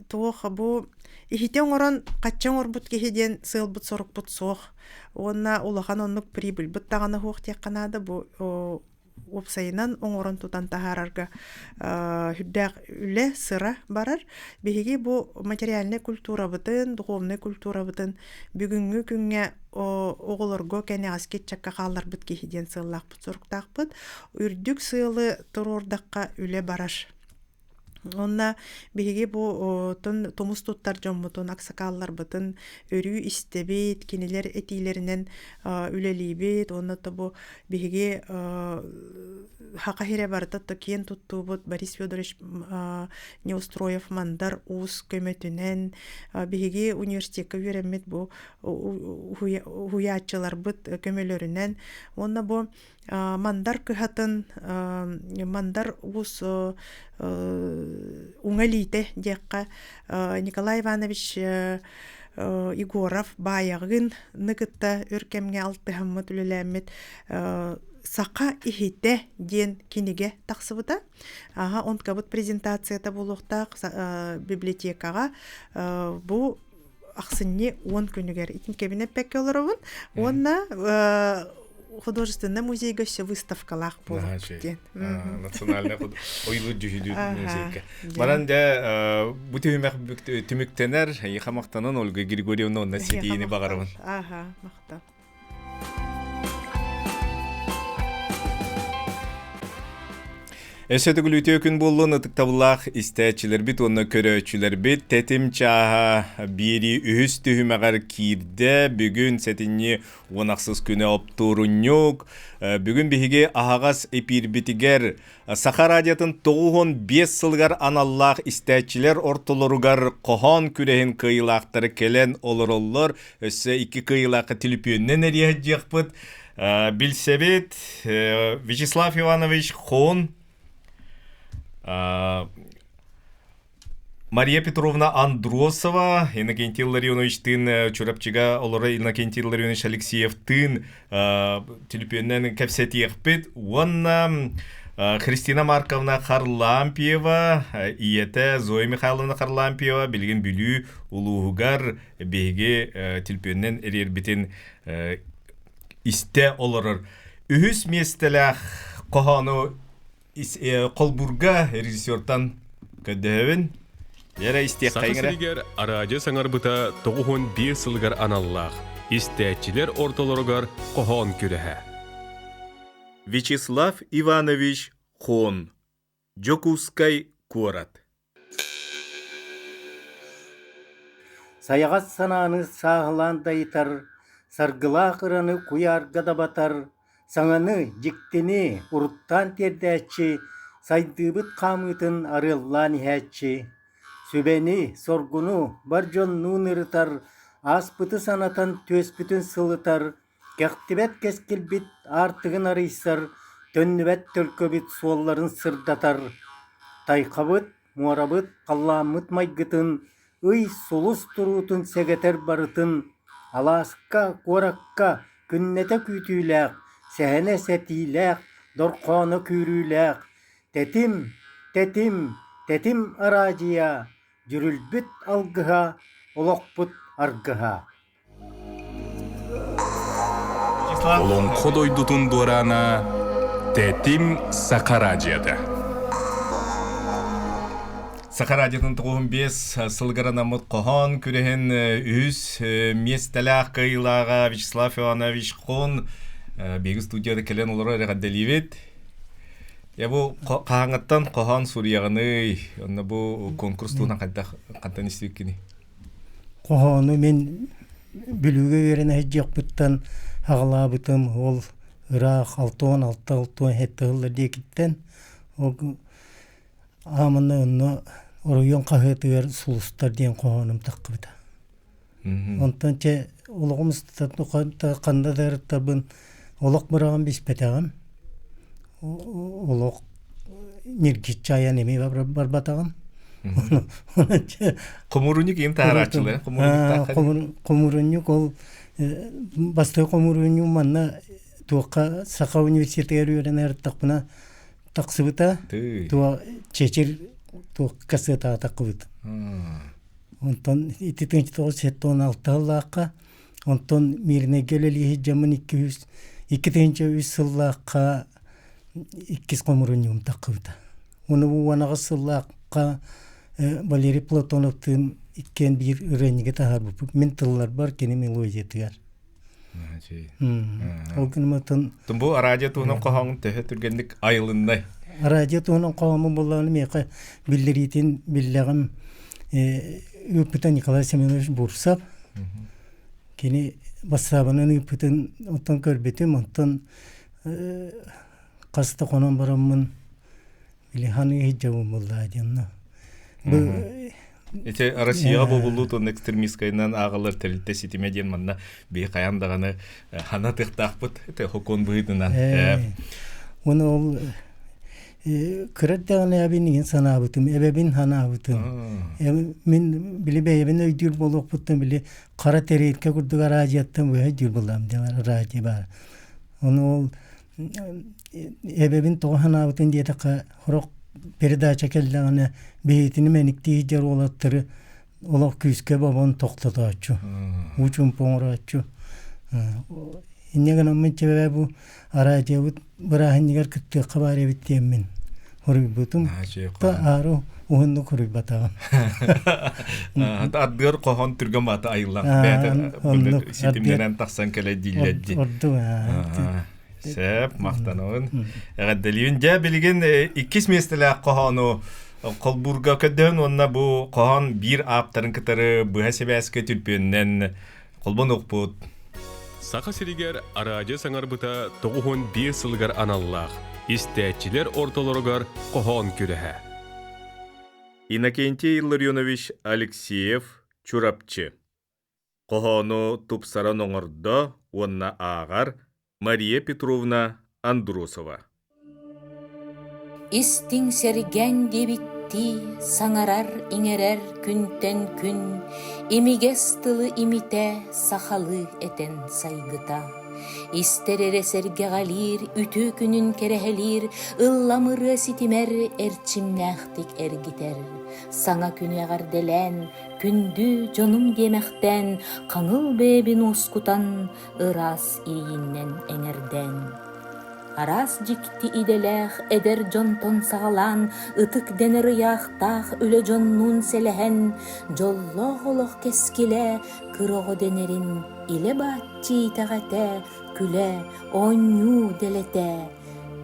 туох бу иһити оҥорон хачча оҥорбут киһи диэн сыалбыт-сорукпут суох. Уонна улахан оннук прибыльбыт даҕаны суох диэххэ наада. Бу уопсайынан оҥорон тутан таһаарарга сүрдээх үлэ, сыра барар. Биһиги бу материальнай культурабытын, духовнай культурабытын бүгүҥҥү күҥҥэ оҕолорго кэнэҕэски ыччакка хаалларбыт киһи диэн сыаллаахпыт-соруктаахпыт. Үрдүк сыалы туруордахха үлэ барар. Уонна биһиги бу тумус туттар дьоммутун, аксакаалларбытын өрүү истэбит, кинилэр этиилэринэн үлэлиибит. Уонна то бу биһиги Хаха сирэ барыта то киэн туттуубут Борис Федорович Неустроев Мандар Уус көмөтүнэн биһиги университекка үөрэммит бу уһуйааччыларбыт көмөлөрүнэн уонна бу Мандар кыһатын Мандар Уус уҥа илиитэ диэххэ Николай Иванович Егоров Баайаҕын кытта өр кэмҥэ алтыһаммыт үлэлээммит «Саха иһитэ» диэн кинигэ тахсыбыта. Аха, онтукабыт презентацията буолуохтаах библиотекаҕа бу ахсынньы 10 күнүгэр итин кэбинэппэккэ олоробун уонна художественный музейга өссө выставкалаах буолуохпут диэн. Национальный ойулуур дьүһүйдүүр музейга. Манан дьэ бу түһүмэх түмүктэнэр. Эйиэхэ махтанан Ольга Григорьевна онно ситиини баҕарабын. Аха, махтал. Өссө төгүл үтүө күн буоллун ытыктабыллаах истээччилэрбит уонна көрөөччүлэрбит тэтим чааһа биэрии үһүс түһүмэҕэр киирдэ. Бүгүн сэтинньи 16 күнэ оптуорунньук. Бүгүн биһиги аһаҕас эпиирбитигэр Саха радиотын 95 сылыгар аналлаах истээччилэр ортолоругар хоһоон күрэһин кыайыылаахтара кэлэн олороллор. Өссө икки кыайыылаахха түлүпүөннэн эрийэ Билсэбит Вячеслав Иванович Хон, Мария Петровна Андросова, Иннокентий Ларионовичтыын Чурапчыга олоро Иннокентий Ларионович Алексеевтыын түлүпүөннэн кэпсэтиэхпит уонна Христина Марковна Харлампьева, ийэтэ Зоя Михайловна Харлампьева билигин Бүлүү улууһугар биһиги түлүпүөннэн эриэрбитин истэ олорор. Үһүс миэстэлээх хоһоону холбуурга режиссертан көрдөһөбүн. Эрэ Саха сиригэр араадьы саҥарбыта 91 сылыгар аналлаах истээччилэр ортолоругар хоһоон күрэһэ. Вячеслав Иванович Хон. Дьокуускай куорат. Сайаҕас санааны сааһылаан дайытар, саргылаах ыраны куйаарга дабатар, саҥаны, дьиктини уруттаан тиэрдээччи, сайдыыбыт хаамыытын арыаллаан иһээччи, сүбэни, соргуну бар дьоннуун ырытар, ааспыты санатан түөспүтүн сылытар, кэхтибэт кэскилбит аартыгын арыйсар, төннүбэт төлкөбүт суолларын сырдатар, тайхабыт, муорабыт, халлааммыт майгытын, ый, сулус туруутун сэгэтэр барытын, алааска, куоракка күннэтэ күүтүүлээх, сэһэнэ сэтиилээх, дорхооно күүрүүлээх, тэтим, тэтим, тэтим араадьыйа, дьүрүлбүт алгыһа, олохпут аргыһа. Олоҥхо дойдутун дуораана Тэтим Саха радиота. Саха радиотын 95 сылыгар анаммыт хоһоон күрэһин үһүс миэстэлээх кыайыылааҕа Вячеслав Иванович Хон биһиги студияда кэлэн олорор эҕэрдэлиибит. Я бу хаһааҥҥыттан хоһоон суруйаҕыный? Онно бу конкурс туһунан хайдах хантан истибиккиний? Хоһоону мин Бүлүүгэ үөрэнэ сылдьыахпыттан аҕалаабытым ол ыраах 66 67 сыллар диэкиттэн ол ааманна онно оройуон хаһыатыгар «Сулустар» диэн хоһоонум таххыбыта. Онтон чэ олоҕум устата ханна да ырыттарбын олох быраҕан биспэтэҕим. Олох ньиргиччи айан эмиэ барбатаҕым. Хомуурунньук им таһарааччылар Хомуурунньук ол бастакы хомуурунньук манна туохха Саха университетыгар үөрэнэ ырыттахпына тахсыбыта. Туох чэчир туох кассетаҕа таххыбыт. Онтон ити 1976 сыллаахха, онтон Мирнэйгэ үлэлии сылдьаммын 2003 сыллаахха иккис хомуурунньугум таххыбыта. Уну 18 сыллаахха Валерий Платоновтыын иккиэн биир ырыанньыгы таһаарбыппыт. Мин тылларбар, кини мелодиятыгар. Ол гынан Бу радио туһунан хоһооҥ төһө түргэнник айылыннай? Радио туһунан хоһооммун буллаҕына миэхэ биллэриитин биллэҕим ыыппыта Николай Семенович Бурцев. Кини бассаабынан ыыппытын оттон көрбүтүм, онтон хас да хонон бараммын били ханыы иһдьэбин буллаа диэн. Бу Ити Россияҕа бобуллуу уонна экстремистскайынан ааҕыллар тэрилтэ ситимэ диэн манна биһи хайаан даҕаны ханатыахтаахпыт ити хокуон быһыытынан. Уонна ол кыра эрдэҕинэ эбин иһин санаабытым, эбэбин санаабытым. Мин били бэйэбин өйдүүр буолуохпуттан били хара тэриэлкэ курдук араадьыйаттан быһа өйдүүр буоллаҕым диэн радио баар. Ону ол эбэбин тоҕо санаабытын диэтэххэ, сорох передача кэллэҕинэ биһигитини мэниктии сылдьар уолаттары олох күүскэ бобон тохтотооччу, уу чуумпу оҥорооччу. Инньэ гынаммын чэбэ бу араадьыйабыт бырааһынньыгар кыттыахха баар эбит диэммин хоруйбутум. Та аару уһуннук хоруйбатаҕым. Ардыгар хоһоон түргэн баата айыллан бэйэтэ ситимнэнэн тахсан кэлэ дииллэр дии. Ордук Сөп, махтанабын. Эҕэрдэлиибин. Дьэ, билигин иккис миэстэлээх хоһоону холбуурга көрдөһөн уонна бу хоһоон биир ааптарын кытары быһа сибээскэ түрпүөннэн холбонуохпут. Саха сиригэр араадьыйа саҥарбыта 95 сылыгар аналлаах истээччилэр ортолоругар хоһоон күрэһэ. Иннокентий Илларионович Алексеев, Чурапчы. Хоһоону тупсаран оҥордо уонна ааҕар Мария Петровна Андросова. Истиҥ сэргэҥ диэбиттии саҥарар-иҥэрэр күнтэн күн имигэс тылы имитэ сахалыы этэн сайгыта. Истэр эрэ сэргэҕэлиир, үтүө күнүн кэрэһэлиир, ыллам ырыа ситимэр эрчимнээхтик эргитэр. Саҥа күнү эҕэрдэлээн, Күндү дьонум диэмэхтээн, хаҥыл бэйэбин уоскутан, ыраас иэйииннэн эҥэрдээн. Араас дьикти идэлээх эдэр дьонтон саҕалаан, ытык дэнэр ыйаахтаах үлэ дьоннуун сэлэһэн, дьоллоох олох кэскилэ кыра оҕо дэнэрин илэ бааччы итэҕэтэ, күлэ, оонньуу дэлэтэ.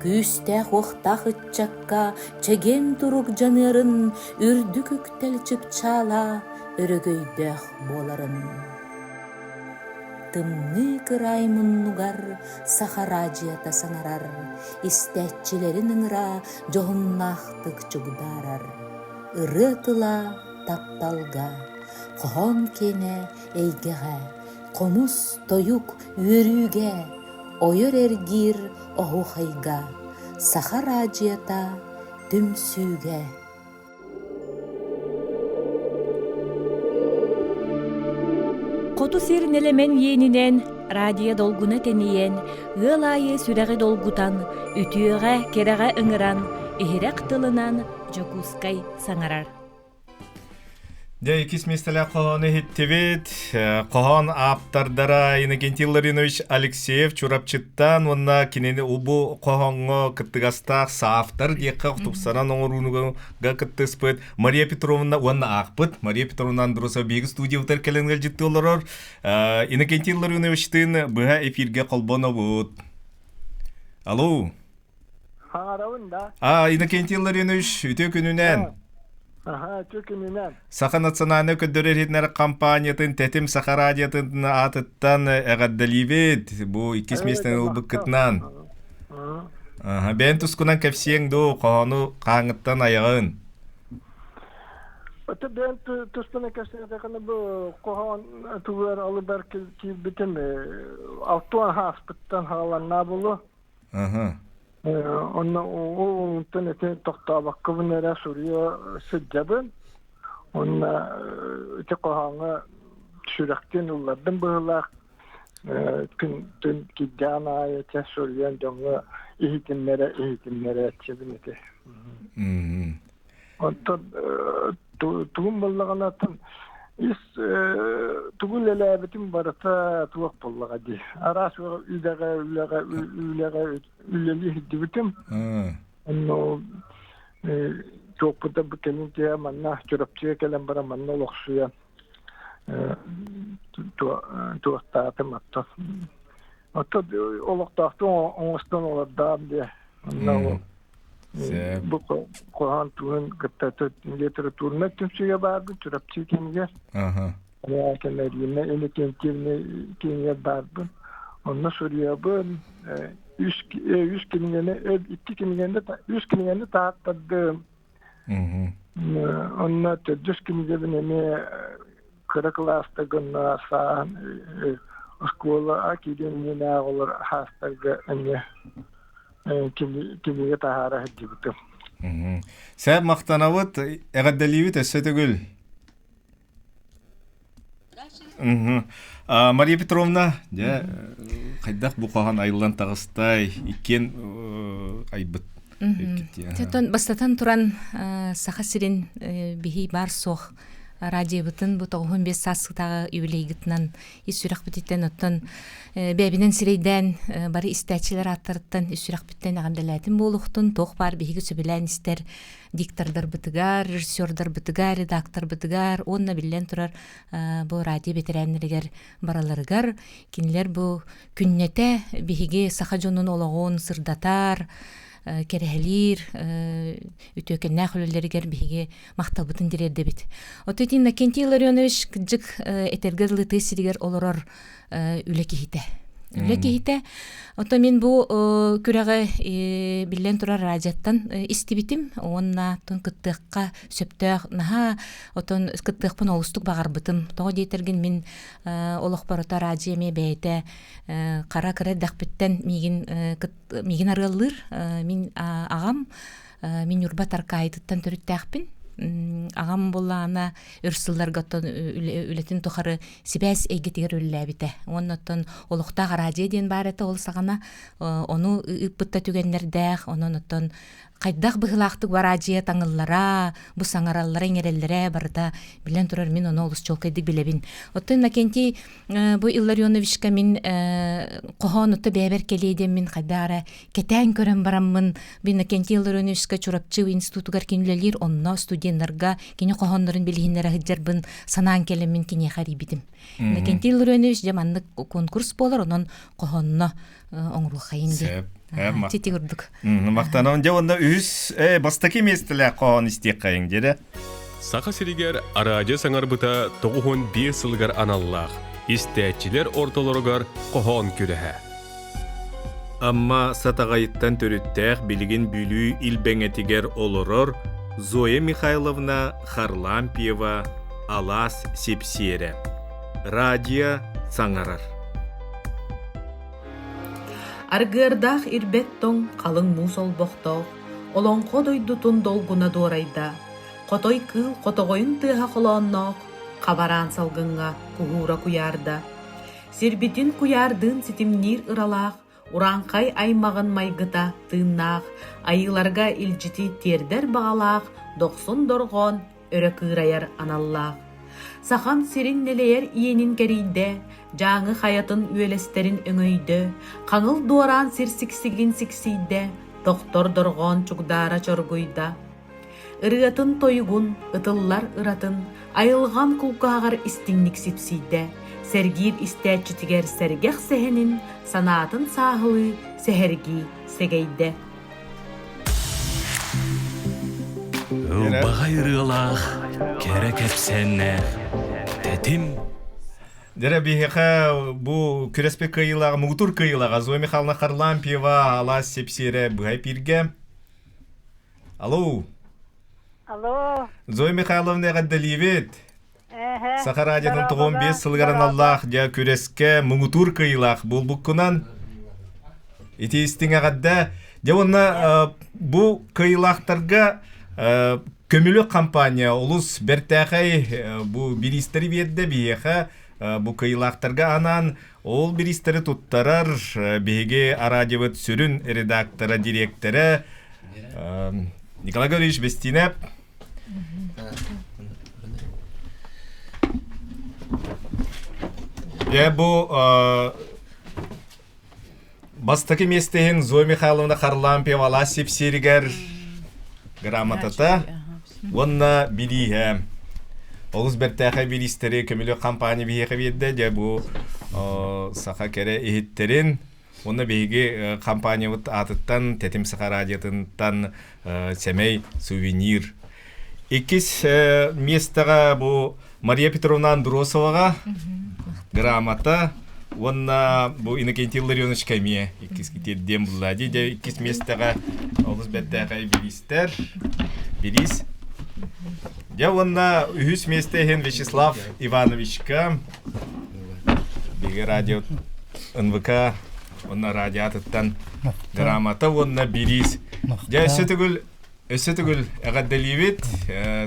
Күүстээх-уохтаах ыччакка чэгиэн турук дьаныарын, үрдүк үктэл чыпчаала өрөгөйдөөх буоларын. Тымныы кыраай муннугар саха араадьыйата саҥарар, истээччилэрин ыҥыра дьоһуннаахтык чугдаарар. Ырыа тыла тапталга, хоһоон киэнэ эйгэҕэ, хомус, тойук үөрүүгэ, ойор эргиир оһуохайга, саха араадьыйата түмсүүгэ. Хоту сир нэлэмэн иэнинэн, радио долгуна тэнийэн, ыал аайы сүрэҕи долгутан, үтүөҕэ, кэрэҕэ ыҥыран, иһирэх тылынан Дьокуускай саҥарар. Дьэ, иккис миэстэлээх хоһоону иһиттибит. Хоһоон ааптардара Иннокентий Ларинович Алексеев Чурапчыттан уонна кинини бу хоһооҥҥо кыттыгастаах саафтар диэххэ тупсаран оҥоруунуга кыттыспыт Мария Петровна уонна аахпыт Мария Петровна Андросова биһиги студиябытыгар кэлэн ыалдьыттыы олорор. Иннокентий Ларионовичтыын быһа эфиргэ холбонобут. Алло. Хаҥарабын да. А, Иннокентий Ларионович, үтүө күнүнэн. Аха, үтүө күнүнэн. Саха национальнай көрдөрөр иһитиннэр компаниятын Тэтим Саха радиотын аатыттан эҕэрдэлиибит. Бу иккис миэстэни ылбыккытынан. Аха, бэйэн тускунан кэпсиэҥ дуу, хоһоону хааҥҥыттан айаҕын. Ото бэйэн туспунан кэпсээтэххинэ бу хоһоон тугугар алыбар киирбитим алтуан ааспыттан хааланнаа булу. Аха. Онно онтон ити тохтообоккобун эрэ суруйа сылдьабын. Онно ити хоһооҥҥо сүрэхтиин ыллардым быһыылаах. Күн түн кирдээн аайы чэ суруйан дьоҥҥо иһитиннэрэ иһитиннэрээччибин ити. Онтон тугум буоллаҕына оттон ис тугу үлэлээбитим барыта туох буоллаҕа дии. Араас үлэҕэ үлэҕэ үлэҕэ үлэлии сылдьыбытым. Онно туохпута бу кэлин киһи манна Чурапчыга кэлэн баран манна олохсуйан туохтаатым оттон оттон олохтоохтук оҥостон олордоом диэ. Онно Бу хоһоон туһун кытта литературнай түмсүүгэ баарбын Чурапчы киинигэр. Кэнэриинэ Иннокентьевна киинигэр баарбын. Онно суруйабын. Үс үс кинигэни икки кинигэни үс кинигэни тааттардым. Онно төрдүс кинигэбин эмиэ кыра кылааста гынна сааһын оскуола киириэн иннинээҕи олор хаастарга эмиэ кинигэ таһаара сылдьыбытым. Сээп махтанабыт, эҕэрдэлиибит өссө төгүл. Мария Петровна, дьэ, хайдах бу хоһоон айыллан таҕыстай, иккиэн айбыт. Оттон бастатан туран Саха сирин биһи бар суох радиобытын бу 95 саас сытааҕы юбилейгытынан ис сүрэхпититтэн оттон бэйэбинэн сирэйдээн бары истээччилэр ааттарыттан ис сүрэхпиттэн эҕэрдэлээтим буолуохтун туох баар биһиги сөбүлээн истэр диктордарбытыгар, режиссердарбытыгар, редакторбытыгар уонна биллэн турар бу радио бэтэрээннэригэр бараларыгар кинилэр бу күннэтэ биһиги саха дьонун олоҕун сырдатар, кэрэһэлиир үтүөкэннээх үлэлэригэр биһиги махталбытын тириэрдэбит. Оттон Иннокентий Илларионович кырдьык этэргэ дылы тыа сиригэр олорор үлэ киһитэ. Үлэ киһитэ. Оттон мин бу күрэҕи биллэн турар радиоттан истибитим уонна оттон кыттыахха сөптөөх наһаа оттон кыттыахпын олустук баҕарбытым. Тоҕо диэтэргин мин олохпор ото радио эмиэ бэйэтэ хара кыра эрдэхпиттэн миигин миигин арыаллыыр. Мин аҕам мин Ньурба Таркаайытыттан төрүттээхпин. Аҕам буоллаҕына өр сылларга оттон үлэтин тухары сибээс эйгэтигэр үлэлээбитэ. Уонна оттон олохтоох араадьыйа диэн баар этэ ол саҕана. Ону ыыппыт да түгэннэрдээх, онон оттон хайдах быһыылаахтык бу араадьыйа таҥыллара, бу саҥараллара, иҥэрэллэрэ барыта билэн турар мин ону олус чуолкайдык билэбин. Оттон Иннокентий бу Илларионовичка мин хоһоон отто бэйэбэр кэлиэ диэн мин хайдах эрэ кэтээн көрөн бараммын бу Иннокентий Илларионовичка Чурапчы институтугар кини үлэлиир онно студеннарга кини хоһооннорун билиһиннэрэ сылдьарбын санаан кэлэммин киниэхэ эрийбитим. Иннокентий Илларионович дьэ маннык конкурс буолар онон хоһоонно оҥоруоххайын диэн. Сити курдук. Махтанабын. Дьэ уонна үһүс бастакы миэстэлээх хоһоон истиэххэйиҥ диэрэ. Саха сиригэр араадьыйа саҥарбыта 95 сылыгар аналлаах истээччилэр ортолоругар хоһоон күрэһэ. Амма Сатаҕайыттан төрүттээх билигин Бүлүү Илбэҥэтигэр олорор Зоя Михайловна Харлампьева Алаас сипсиэрэ. Радио саҥарар. Аргыардаах ирбэт тоҥ халыҥ муус олбохтоох, олоҥхо дойдутун долгуна дуорайда, хотой кыыл хотоҕойун тыаһа холоонноох, хабараан салгыҥҥа куһуура куйаарда. Сирбитин куйаардыын ситимниир ыралаах, урааҥхай аймаҕын майгыта тыыннаах, айыыларга илдьити тиэрдэр баҕалаах дохсун дорҕоон өрө кыырайар аналлаах. Сахам сирин нэлэйэр иэнин кэрийдэ, Дьааҥы хайатын үөлэстэрин өҥөйдө, Хаҥыл дуораан сир сиксигин сиксийдэ, Тохтор дорҕоон чугдаара чоргуйда. Ырыатын-тойугун, ытыллар ыратын, Айылҕам кулгааҕар истиҥник сипсийдэ, Сэргиир истээччитигэр сэргэх сэһэнин, Санаатын сааһылыы, сэһэргии сэгэйдэ. Ылбаҕай ырыалаах, кэрэ кэпсээннээх, тэтим Дьэ биһиэхэ бу күрэспит кыайыылааҕа, муҥутуур кыайыылааҕа Зоя Михайловна Харлампьева алаас сипсиэрэ быһа эпииргэ. Алло. Алло. Зоя Михайловна эҕэрдэлиибит. Эһэ. Саха радиотын 95 сылыгар аналлаах дьэ күрэскэ муҥутуур кыайыылаах буолбуккунан ити истиҥ эҕэрдэ. Дьэ уонна бу кыайыылаахтарга Көмүлүк компания олус бэртээхэй бу бириистэри биэрдэ биһиэхэ бу кыайыылаахтарга анаан ол бириистэри туттарар биһиги араадьыбыт сүрүн редактора, дириэктэрэ Николай Гаврильевич Бестинэп. Дьэ бу Бастакы миэстэһин Зоя Михайловна Харлампьева алаас сипсиэригэр грамотата уонна бирииһэ. Олус бэртээхэй бириистэри көмүлүөк компания биһиэхэ биэрдэ. Дьэ бу саха кэрэ иһиттэрин уонна биһиги компаниябыт аатыттан Тэтим Саха радиотыттан сэмэй сувенир. Иккис миэстэҕэ бу Мария Петровна Андросоваҕа грамота уонна бу Иннокентий Илларионовичка эмиэ иккис тиэрдиэн булла дии дьэ иккис миэстэҕэ олус бэртээхэй бириистэр бириис дьэ уонна үһүс миэстэ иһин Вячеслав Ивановичка биһиги радио НВК уонна радиатыттан грамота уонна бириис дьэ өссө төгүл Өссө төгүл эҕэрдэлиибит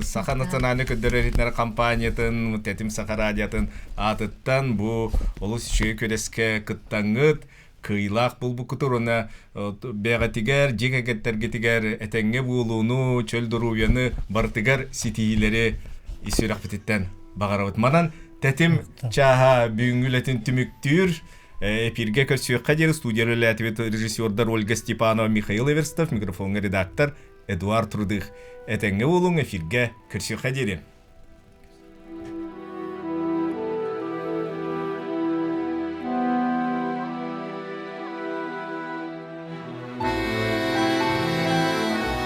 Саха национальнай көрдөрөр-иһитиннэрэр компаниятын, Тэтим Саха радиотын аатыттан бу олус үчүгэй күрэскэ кыттаҥҥыт, кыайыылаах буолбуккутур уонна бэйэҕитигэр, дьиэ кэргэттэргитигэр этэҥҥэ буолууну, чөл доруобуйаны барытыгар ситиһиилэри ис сүрэхпититтэн баҕарабыт. Манан Тэтим чааһа бүгүҥҥү үлэтин түмүктүүр. Эфиргэ көрсүөххэ диэри студия үлэлээтибит режиссердар Ольга Степанова, Михаил Эверстов, микрофоҥҥа редактор Эдуард Рудых. Этэҥҥэ буолуҥ, эфиргэ көрсүөххэ диэри.